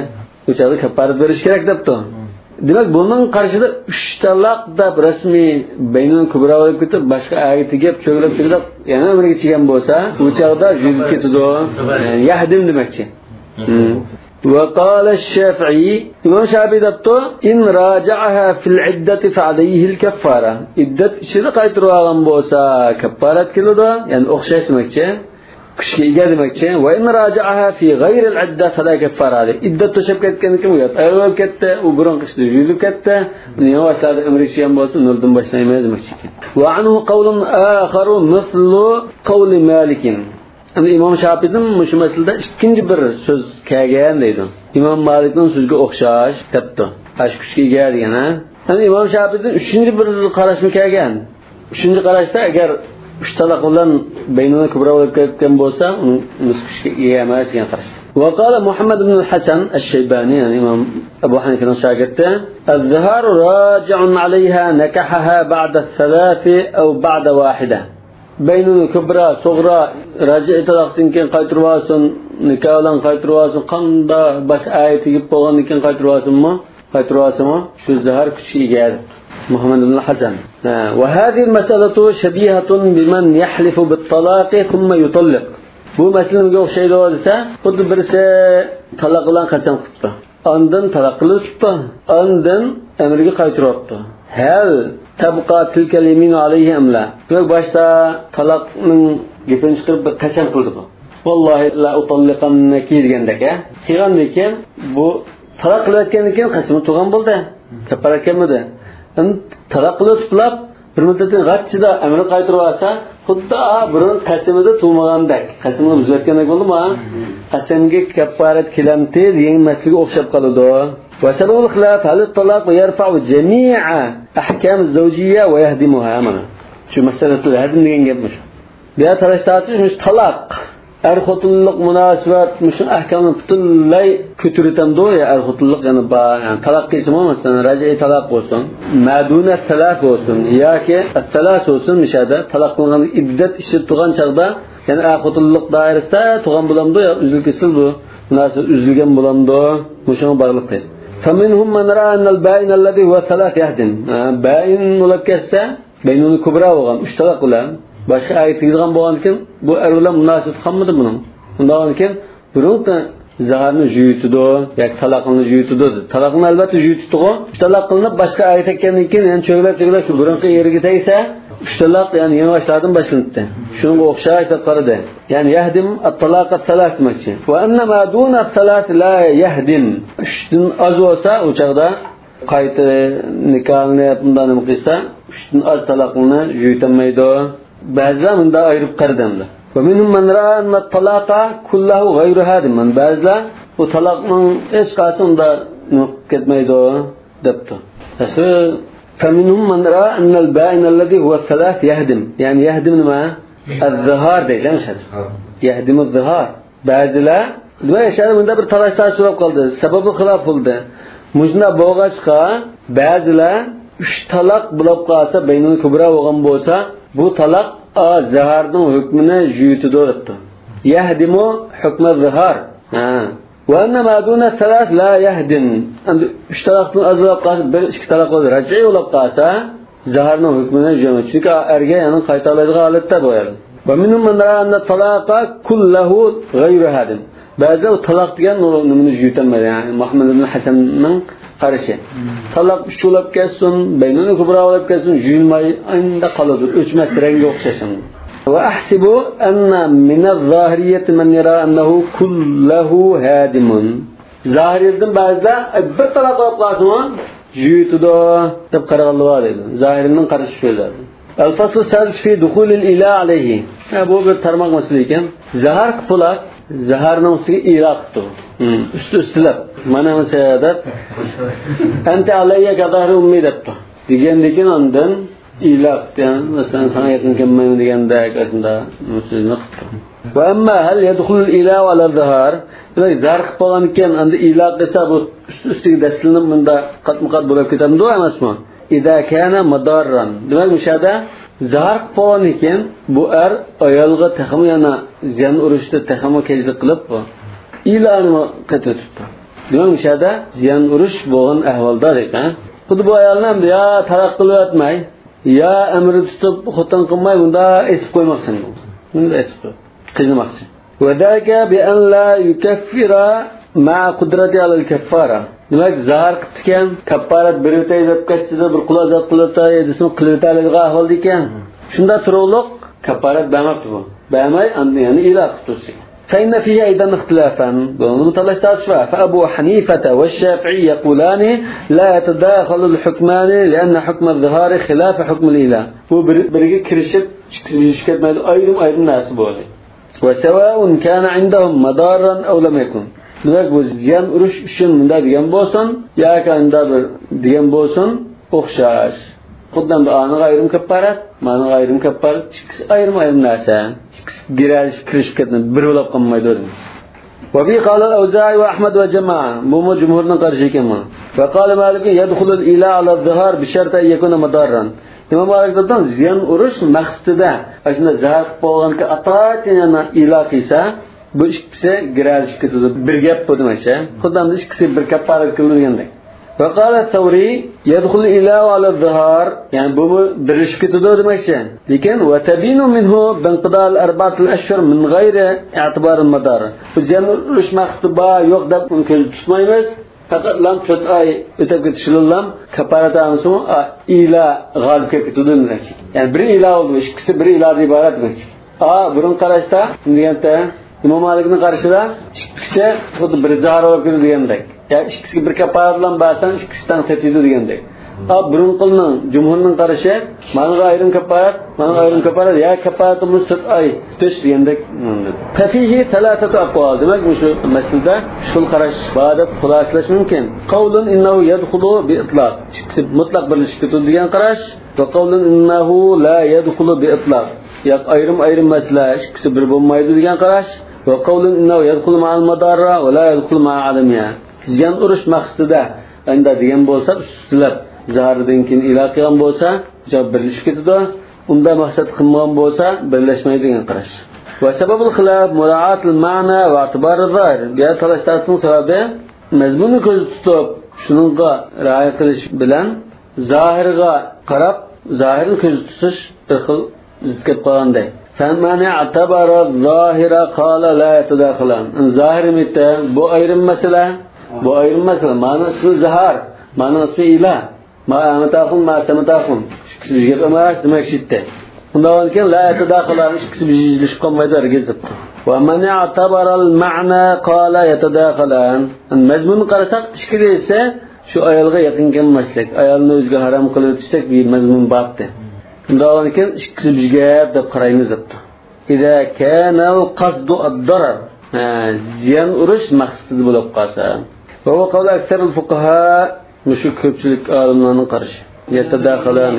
بۇ چاغدا كاپپارەت بېرىش كېرەك دەپتۇ. دېمەك، بۇنىڭ قارشىدا ئۈچ تالاق دەپ رەسمىي بەينۇن كۇبرا بولۇپ كېتىپ، باشقا ئەرگە تېگىپ، چۆگىلەپ، چۆگىلەپ، يەنە ئەمرىگە چىگەن بولسا، بۇ چاغدا يۈزۈپ كېتىدۇ. يەنى يەھدىم دېمەكچى. ھىم. وقال الشافعي، ئىمام شافىئى دەپتۇ، إن راجعها في العدة فعليه الكفارة. ئىددەت ئىچىدە قايتۇرۇۋالغان بولسا، كاپپارەت كېلىدۇ. يەنى ئوخشاش دېمەكچى. كۈچكە ئىگە دېمەكچى. وإن راجعها في غير العدة فلا كفارة عليه. ئىددەت توشۇپ كەتكەندىن كېيىن ئۇ يات ئايال بولۇپ كەتتى، ئۇ بۇرۇنقى ئىشىدا يۈزۈپ كەتتى. يېڭى باشلاردا ئەمرى چۈشكەن بولسا، نۇردىن باشلايمىز دېمەكچى. وعنه قول آخر مثل قول مالك. ئەمدى ئىمام شاپىدىن مۇشۇ مەسىلىدە ئىككىنچى بىر سۆز كەلگەن دەيدۇ. ئىمام مالىكنىڭ سۆزىگە ئوخشاش دەپتۇ. ئاشۇ كۈچكە ئىگە دېگەن، ھە؟ ئەمدى ئىمام شاپىدىن ئۈچىنچى بىر قاراشمۇ كەلگەن. ئۈچىنچى قاراشتا، ئەگەر ئۈچ تالاق بىلەن بەينۇنە كۇبرا بولۇپ كەتكەن بولسا، ئۇنىڭ نىسپى كۈچكە ئىگە ئەمەس دېگەن قاراش. وقال محمد بن الحسن الشيباني، يەنى ئىمام ئەبۇ ھەنىفىنىڭ شاگىرتى، الظهار راجع عليها نكحها بعد الثلاث أو بعد واحدة. بەينۇنە كۇبرا، سۇغرا، راجىئى تالاقتىن كېيىن قايتۇرۇۋالسۇن، نىكاھ بىلەن قايتۇرۇۋالسۇن، قانداق باشقا ئەرگە تېگىپ بولغاندىن كېيىن قايتۇرۇۋالسۇنمۇ؟ قايتۇرۇۋالسىمۇ، شۇ زىھار كۈچكە ئىگە. مۇھەممەد ئىبن ھەسەن. ھە، وهذه المسألة شبيهة بمن يحلف بالطلاق ثم يطلق. بۇ مەسىلە نېمىگە ئوخشايدۇ دېسە، خۇددى بىرسى تالاق بىلەن قەسەم قىپتۇ. ئاندىن تالاق قىلىۋېتىپتۇ. ئاندىن ئەمرىگە قايتۇرۇۋاپتۇ. هل تبقى تلك اليمين عليه أم لا؟ بىر باشتا تالاقنىڭ گېپىنى چىقىرىپ بىر قەسەم قىلدى بۇ. والله لا أطلقنك دېگەندەك، ھە؟ قىلغاندىن كېيىن بۇ تالاق قىلىۋەتكەندىن كېيىن قەسىمى تۇغان بولدى. كاپپارەت كەلمىدى. ئەمدى تالاق قىلىۋېتىپلا بىر مۇددەتتىن غاچچىدا ئەمرى قايتۇرۇۋالسا، خۇددى ئا بۇرۇن قەسىمىدە تۇغمىغاندەك، قەسىمنى بۇزۇۋەتكەندەك بولدىمۇ؟ قەسەمگە كاپپارەت كېلەمتى دېگەن مەسىلىگە ئوخشاپ قالىدۇ. وسبب الخلاف هل الطلاق يرفع جميع أحكام الزوجية ويهدمها؟ مانا شۇ مەسىلەتۇل ھەدم دېگەن گەپ مۇشۇ. بۇ يەردە تالاش تارتىش مۇشۇ تالاق. ئەر-خوتۇنلۇق مۇناسىۋەت، مۇشۇ ئەھكامنى پۈتۈنلەي كۆتۈرۈۋېتەمدۇ؟ يا ئەر-خوتۇنلۇق يەنە بار، يەنى تالاق قىلسىمۇ، مەسىلەن، رەجئىي تالاق بولسۇن، مەدۇنە سەلاس بولسۇن ياكى ئەتتەلاس بولسۇن، مۇشۇ يەردە تالاق قىلغان ئىددەت ئىچىدە تۇرغان چاغدا، يەنى ئەر-خوتۇنلۇق دائىرىسىدە تۇرغان بولامدۇ يا ئۈزۈل-كېسىل بۇ مۇناسىۋەت ئۈزۈلگەن بولامدۇ؟ مۇشۇڭغا باغلىق دەيدۇ. فمنهم من رأى أن البائن الذي هو ثلاث يهدم. ھە، بائن بولۇپ كەتسە، بەينۇنە كۇبرا بولغان، ئۈچ تالاق بىلەن باشقا ئەرگە تېگىدىغان بولغاندىكىن، بۇ ئەر بىلەن مۇناسىۋىتى قالمىدى بۇنىڭ. ئۇنداقكەن، بۇرۇنقى زىھارنى يۇيۇتىدۇ ياكى تالاقنى يۇيۇتىدۇ دېدى. تالاقنى ئەلۋەتتە يۇيۇتىدىغۇ. ئۈچ تالاق قىلىنىپ، باشقا ئەرگە تەگكەندىن كېيىن، يەنە چۆگىلەپ، چۆگىلەپ شۇ بۇرۇنقى ئېرىگە تەگسە، ئۈچ تالاق، يەنى يېڭى باشلاردىن باشلىنىپتۇ. شۇنىڭغا ئوخشاش دەپ قارىدى. يەنى يەھدىم ئەت-تالاق ئەت-سەلاس دېمەكچى. ۋە ئەننە ما دۇنە ئەت-سەلاس لا يەھدىم. ئۈچتىن ئاز بولسا، ئۇ چاغدا قايتا نىكاھنى مۇنداق نېمە قىلسا، ئۈچتىن ئاز تالاقنى يۇيۇتالمايدۇ. بەزىلەر مۇنداق ئايرىپ قارىدى ئەمدى. ومنهم من رأى أن الطلاق كله غير هادم. بەزىلەر بۇ تالاقنىڭ ھېچقايسى ئۇنداق نېمە قىلىپ كەتمەيدۇ دەپتۇ. ئەسلى، فمنهم من رأى أن البائن الذي هو الثلاث يهدم. يەنى يەھدىم نېمە؟ ئەززىھار دەيدۇ، مۇشۇ. يەھدىمۇ زىھار. بەزىلەر، دېمەك، ئەشەدە مۇنداق بىر تالاش تارتىش بولۇپ قالدى. سەۋەبى خىلاپ بولدى. مۇشۇنداق بولغاچقا، بەزىلەر ئۈچ تالاق بولۇپ قالسا، بەينۇل كۇبرا بولغان بولسا، بۇ تالاق، ئا، زىھارنىڭ ھۆكمىنى يۇيۇتىدۇ دەپتۇ. يەھدىمۇ ھۆكمە زىھار. ھە. وأن ما دون الثلاث لا يهدم. ئەمدى ئۈچ تالاقتىن ئاز بولۇپ قالسا، بىر، ئىككى تالاق بولۇپ، رەجئىي بولۇپ قالسا، زاھارنىڭ ھۆكمىنى يۇيۇلمايدۇ. چۈنكى ئەرگە يەنە قايتالايدىغان ھالەتتە بۇ ئايال. ومنهم من رأى أن الطلاق كله غير هادم. بەزىلەر تالاق دېگەن ئۇ نېمىنى يۇيۇتالمايدۇ، يەنى مۇھەممەد ئىبن ھەسەننىڭ قارىشى. تالاق ئۈچ بولۇپ كەتسۇن، بەينۇنى كۇبرا بولۇپ كەتسۇن، يۇيۇلماي ئاينىدا قالىدۇ، ئۆچمەس، رەڭگى ئوخشاش. وأحسب أن من الظاهرية من يرى أنه كله هادم. زاھىرىيەدىن بەزىلەر، ئە، بىر تالاق بولۇپ قالسىمۇ يۇيۇتىدۇ دەپ قارىغانلار بار دەيدۇ. زاھىرىينىڭ قارىشى شۇ. الفصل السادس في دخول الإيلاء عليه. ھە، بۇ بىر تارماق مەسىلە ئىكەن. زاھار قىلىپ بولاپ، زاھارنىڭ ئۈستىگە ئىلا قىپتۇ. ھىم، ئۈستى ئۈستىلەپ. مانا مۇشۇ دەپ. أنت علي كظهر أمي دەپتۇ. دېگەندىن كېيىن ئاندىن ئىلا قىپتۇ. يەنى، مەسىلەن، ساڭا يېقىن كەلمەيمەن دېگەندەك، ئاشۇنداق سۆزنى قىپتۇ. وأما هل يدخل الإيلاء على الظهار؟ دېمەك، زاھار قىلىپ بولغاندىن كېيىن ئاندىن ئىلا قىلسا، بۇ ئۈست-ئۈستىگە دەسسىلىنىپ مۇنداق قاتمۇ-قات بولۇپ كېتەمدۇ، ئەمەسمۇ؟ إذا كان مضارا. دېمەك، مۇشۇ يەردە زاھار قىلىپ بولغاندىن كېيىن بۇ ئەر ئايالغا تېخىمۇ يەنە زىيان ئۇرۇشتا تېخىمۇ كەجلىك قىلىپ، بۇ ئىلانىمۇ قېتىۋېتىپتۇ. دېمەك، مۇشۇ يەردە زىيان ئۇرۇش بولغان ئەھۋالدا دەيدۇ، ھە؟ خۇددى بۇ ئايالنى ئەمدى يا تالاق قىلىۋەتمەي، يا ئەمرى تۇتۇپ خوتۇن قىلماي، بۇندا ئېسىپ قويماقچى. بۇندا ئېسىپ قويۇپ قىينىماقچى. وذلك بأن لا يكفر مع قدرته على الكفارة. دېمەك، زاھار قىپتىكەن، كاپپارەت بېرىۋېتەي دەپ كەتسىدە، بىر قۇل ئازاد قىلىۋېتەي دېسىمۇ، قىلىۋېتەلەيدىغان ئەھۋالدا ئىكەن. شۇنداق تۇرۇقلۇق كاپپارەت بەرمەپتۇ بۇ. بەرمەي، ئاندىن يەنە ئىلا قىپتۇ. فإن فيه أيضا اختلافا. بۇنىڭدا تالاش تارتىش بار. فأبو حنيفة والشافعي يقولان لا يتداخل الحكمان لأن حكم الظهار خلاف حكم الإيلاء. بۇ بىر، بىرىگە كىرىشىپ، ئىككىسى بىلىشىپ كەتمەيدۇ، ئايرىم-ئايرىم نەرسە بۇ. وسواء كان عندهم مضارا أو لم يكن. دېمەك، بۇ زىيان ئۇرۇش ئۈچۈن مۇنداق دېگەن بولسۇن، ياكى ئانداق بىر دېگەن بولسۇن، ئوخشاش. خۇددى ئەمدى ئانىڭغا ئايرىم كاپپارەت، مانىڭغا ئايرىم كاپپارەت، ئىككىسى ئايرىم-ئايرىم نەرسە. ئىككىسى گىرەلىشىپ، كىرىشىپ كەتمەيدۇ، بىر بولۇپ قالمايدۇ. وبه قال الأوزاعي وأحمد وجماعة. بۇمۇ جۇمھۇرنىڭ قارىشى ئىكەن بۇ. وقال مالك يدخل الإيلاء على الظهار بشرط أن يكون مضارا. ئىمام مالىك دەيدۇ، زىيان ئۇرۇش مەقسىتىدە ئاشۇنداق زاھار قىلىپ بولغانكى ئاتايىن يەنە ئىلا قىلسا، بۇ ئىككىسى گىرەلىشىپ كېتىدۇ. بىر گەپ بۇ دېمەكچى. خۇددى ئىككىسى بىر كاپپارەت قىلىدۇ دېگەندەك. وقال الثوري يدخل الإيلاء على الظهار، يەنى بۇمۇ بىرلىشىپ كېتىدۇ دېمەكچى. لېكىن وتبين منه بانقضاء الأربعة الأشهر من غير اعتبار المضار. بۇ زىيان ئۇرۇش مەقسىتى بار، يوق دەپ ئۇنى كۆزدە تۇتمايمىز. پەقەتلا تۆت ئاي ئۆتۈپ كېتىش بىلەنلا كاپپارەت ئالمىسىمۇ، ئا، ئىلا غالىب كېلىپ كېتىدۇ دېمەكچى. يەنى بىر ئىلا بولدى، ئىككىسى بىر ئىلادىن ئىبارەت دېمەكچى. ئا، بۇرۇن قاراشتا دېگەندە، ئىمام مالىكنىڭ قارىشىدا ئىككىسى خۇددى بىر زاھار بولۇپ كېتىدۇ دېگەندەك. يا ئىككىسىگە بىر كاپپارەت بىلەن بەرسەڭ، ئىككىسى تەڭ تېتىيدۇ دېگەندەك. ئا، بۇرۇنقىنىڭ، جۇمھۇرنىڭ قارىشى، مانىڭغا ئايرىم كاپپارەت، مانىڭغا ئايرىم كاپپارەت، يا كاپپارەتىمىز تۆت ئاي تۇتۇش دېگەندەك. ففيه ثلاثة أقوال. دېمەك، مۇشۇ مەسىلىدە ئۈچ خىل قاراش بار دەپ خۇلاسىلەش مۇمكىن. قول إنه يدخل بإطلاق. ئىككىسى مۇتلەق بىرلىشىپ كېتىدۇ دېگەن قاراش. وقول إنه لا يدخل بإطلاق. ياق، ئايرىم-ئايرىم مەسىلە، ئىككىسى بىر بولمايدۇ دېگەن قاراش. وقول إنه يدخل مع المضارة ولا يدخل مع عدمها. زىيان ئۇرۇش مەقسىتىدە ئەندە دېگەن بولسا، ئۈستىلەپ زاھىردىن كېيىن ئىلا قىلغان بولسا، جاۋاب بىرلىشىپ كېتىدۇ. ئۇنداق مەقسەت قىلمىغان بولسا، بىرلەشمەيدۇ دېگەن قاراش. وسبب الخلاف مراعاة المعنى واعتبار الظاهر. بۇ يەردە تالاش تارتىشنىڭ سەۋەبى مەزمۇننى كۆزدە تۇتۇپ، شۇنىڭغا رىئايە قىلىش بىلەن زاھىرغا قاراپ، زاھىرنى كۆزدە تۇتۇش بىر خىل زىت كېلىپ قالغاندەك. فمن اعتبر الظاهر قال لا يتداخلان. زاھىر مىتى، بۇ ئايرىم مەسىلە، بۇ ئايرىم مەسىلە. مانا ئىسمى زاھار، مانا ئىسمى ئىلا. ما ئەمەتاخۇن، ما سەمەتاخۇن. ئىككىسى بىر گەپ ئەمەس، دېمەكچى. ئۇنداق بولغاندىكىن، لا يتداخلان، ئىككىسى بىر يۈزلىشىپ قالمايدۇ ھەرگىز دەپتۇ. ومن اعتبر المعنى قال يتداخلان. مەزمۇننى قارىساق، ئىككى دېسە، شۇ ئايالغا يېقىن كەلمەسلىك، ئايالنى ئۆزىگە ھارام قىلىۋېتىشتەك بىر مەزمۇن بارتى. ئۇنداق بولغاندىكىن، ئىككىسى بىر گەپ دەپ قارايمىز دەپتۇ. إذا كان القصد الضرر. ھە، زىيان ئۇرۇش مەقسىتىدە بولۇپ قالسا. وهو قول أكثر الفقهاء. مۇشۇ كۆپچىلىك ئالىملارنىىڭ قارىشى. يتداخلان.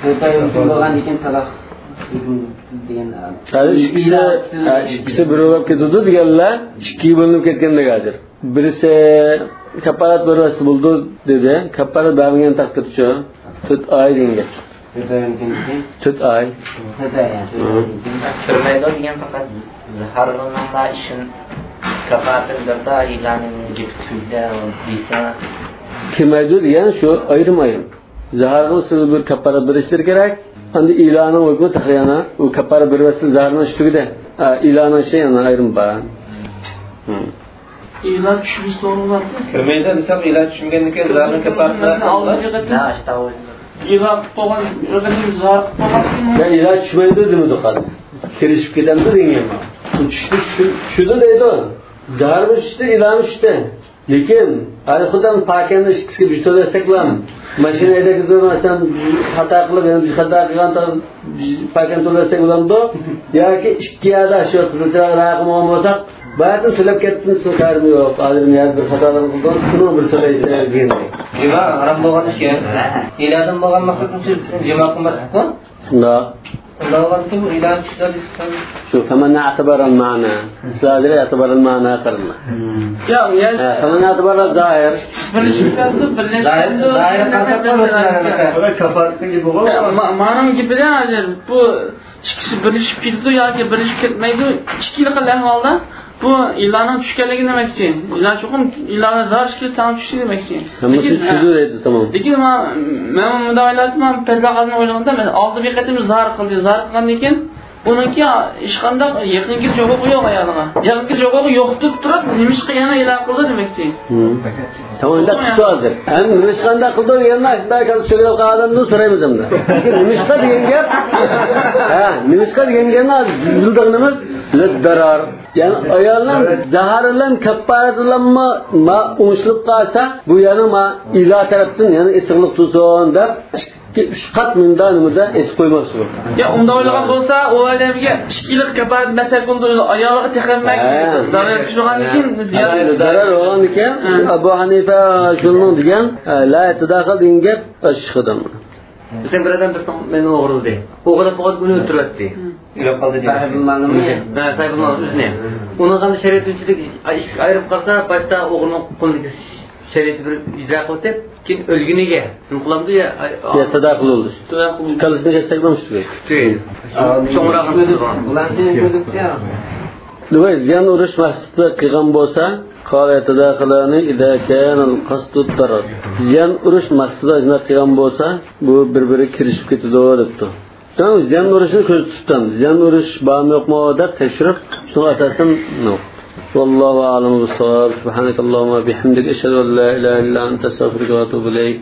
تۆت ئاي ئۆتۈپ بولغاندىن كېيىن تالاق دېگەن. ھە، ئىككىسى، ھە، ئىككىسى بىر بولۇپ كېتىدۇ دېگەنلەر ئىككىگە بۆلۈنۈپ كەتكەندەك ھازىر. بىرسى كاپپارەت بەرسە بولىدۇ دېدى. كاپپارەت بەرمىگەن تەقدىردىچۇ؟ تۆت ئاي دېگەن گەپ. تۆت ئاي. تۆت ئاي. تۆت ئاي، يا، تۆت ئاي. تۈرمەيدۇ دېگەن پەقەت زىھارنىڭلا ئىشىنى كاپارەتنى بەردى، ئىلاننىڭ گېپى تۈگىدى دېسە. كەلمەيدۇ دېگەن شۇ ئايرىم-ئايرىم. زاھارغا سىز بىر كاپارەت بېرىشلىرى كېرەك. ئەمدى ئىلاننىڭ ھۆكمى تېخى يەنە ئۇ كاپارەت بېرىۋەتسە زاھارنىڭ ئىشى تۈگىدى. ئا، ئىلاننىڭ ئىشى يەنە ئايرىم بار. ھىم. ئىلان چۈشمىسە سورۇنلاردا. كىرمەيدۇ دېسەم، ئىلان چۈشمىگەندىن كېيىن زاھارنى كاپارەت قىلىسىز. ئالدىنقى قېتىم. ھە، ئاشتا ئوينىدۇم. ئىلان قىلىپ قويغان، ئۆگىنىپ زاھار قىلىپ قويغان. يا ئىلان چۈشمەيدۇ دېمىدۇق ھازىر. كىرىشىپ كېتەمدۇ دېگەن گەپ. ئۇ چۈشتى، چۈشتى، چۈشىدۇ دەيدۇ. زاھارمۇ چۈشتى، ئىلانمۇ چۈشتى. لېكىن، ئاي خۇدام پاكەننى ئىككىسىگە بىر تۆلەسەكلا، ماشىنا ھەيدەپ كېتىدۇ، مەسىلەن، خاتا قىلىپ، يەنە بىر خاتا قىلغان تا-، پاكەن تۆلەسەك بولامدۇ؟ ياكى ئىككى يەردە شۇ قىزىل چىراغ رايى قىلمىغان بولساق، باياتىن تۆلەپ كەتتىم، سىزنىڭ قەدىمى يوق. ھازىر يەنە بىر خاتالىق قىلدىڭىز، بۇنىڭ بىر تۆلەيسىز دېگەندەك. جىما ھارام بولغان ئىش يا. ھېلىدىن بولغان مەقسەت ئۈچۈن جىما قىلماسلىقمۇ؟ شۇنداق. ئۇنداق بولغاندىكىن بۇ ئىلان چۈشتى دېسەم. شۇ، فمن اعتبر المعنى. سىلەر ئەتىبارەن مەنا قىلىڭلار. ياق، يا. ھە، فمن اعتبر زاھىر. بىرلىشىپ كەلدى، بىرلىشىپ زاھىر، كەلدى. زاھىر قىلسا بولسا، كاپارەتنىڭ گېپى بولغان. يا، ما-، مانىڭ گېپىدە ھازىر بۇ ئىككىسى بىرلىشىپ كېتىدۇ ياكى بىرلىشىپ كەتمەيدۇ. ئىككىلا خىل ئەھۋالدا بۇ ئىلاننىڭ چۈشكەنلىكى دېمەكچى. ئىلان چوقۇم ئىلان زاھار ئىككىلا تەڭ چۈشتى دېمەكچى. ھەممىسى لېكىن، چۈشىدۇ دەيدۇ، تامام. لېكىن ما-، مەن مۇنداق ئويلاۋاتىمەن، پەزلەق ئادەم ئويلىغاندا، مەسىلەن، ئالدى بىر قېتىم زاھار قىلدى، زاھار قىلغاندىن كېيىن ئۇنىڭكى ھېچقانداق يېقىن كېلىش ھوقۇقى يوق ئايالىغا. يېقىن كېلىش ھوقۇقى يوق دەپ تۇرۇپ، نېمىشقا يەنە ئېلان قىلدى دېمەكچى. ھىم. تامام، ئۇنداق تۇتتى ھازىر. ئەمدى نېمىشقا ئۇنداق قىلدى دېگەندە، شۇنداق ھازىر سۆيۈپ قالغاندىن سورايمىز ئەمدى. نېمىشقا دېگەن گەپ؟ ھە، نېمىشقا دېگەن گەپنى ھازىر بىز بىلىدىغىنىمىز لىددىرار. يەنى ئايالنىڭ زاھارى بىلەن كاپپارەت بىلەنمۇ ما ئوڭشىلىپ قالسا، بۇ يەنە ما ئىلا تەرەپتىن يەنە ئېسىقلىق تۇرسۇن دەپ، ئىككى، ئۈچ قات مۇندا نېمىدە ئېسىپ قويماقچى بۇ. يا ئۇنداق ئويلىغان بولسا، ئۇ ئادەمگە ئىككىلىك كاپپارەت بەرسەك بولىدۇ، ئايالىغا تېخىمۇ ھە. زارار يەتكۈزگەندىن كېيىن زىيان. زارار بولغاندىن كېيىن ھە. ئەبۇ ھەنىفە شۇنىڭ دېگەن، لا يەتەداخەل دېگەن گەپ ئاشۇ ئادەم. بىزدىن بىر ئادەم بىر مېنى ئوغرىلىدى. ئوغرىلاپ بولغان ئۇنى ئۆلتۈرۈۋەتتى. ئۆلۈپ قالدى. ساھىبىل مالنىمۇ؟ ھە، ساھىبىل مال ئۆزىنى. ئۇنىڭغا شەرىئەت ئۈچۈن ئىككىسى ئايرىلىپ قالسا، باشتا ئوغرىنىڭ قولىدىكى شەرىئەتنى بىر ئىجرا قىلىۋېتىپ، كېيىن ئۆلگىنىگە نېمە قىلامدۇ يا؟ يا تەداخۇل بولدى. تەداخۇل. كاللىسىنى كەتسەك بولمىسىدۇ. شۇڭراق. زىيان ئۇرۇش مەقسىتىدە قىلغان بولسا، قال يتداخلان إذا كان القصد الضرر. زىيان ئۇرۇش مەقسىتىدە شۇنداق قىلغان بولسا، بۇ بىر-بىرىگە كىرىشىپ كېتىدۇ دەپتۇ. سەن زىيان ئۇرۇشنى كۆزدە تۇتتۇم. زىيان ئۇرۇش بارمۇ يوقمۇ دەپ تەكشۈرۈپ، شۇنىڭ ئاساسەن يوق. والله أعلم بالصواب. سبحانك اللهم وبحمدك، أشهد أن لا إله إلا أنت، أستغفرك وأتوب إليك.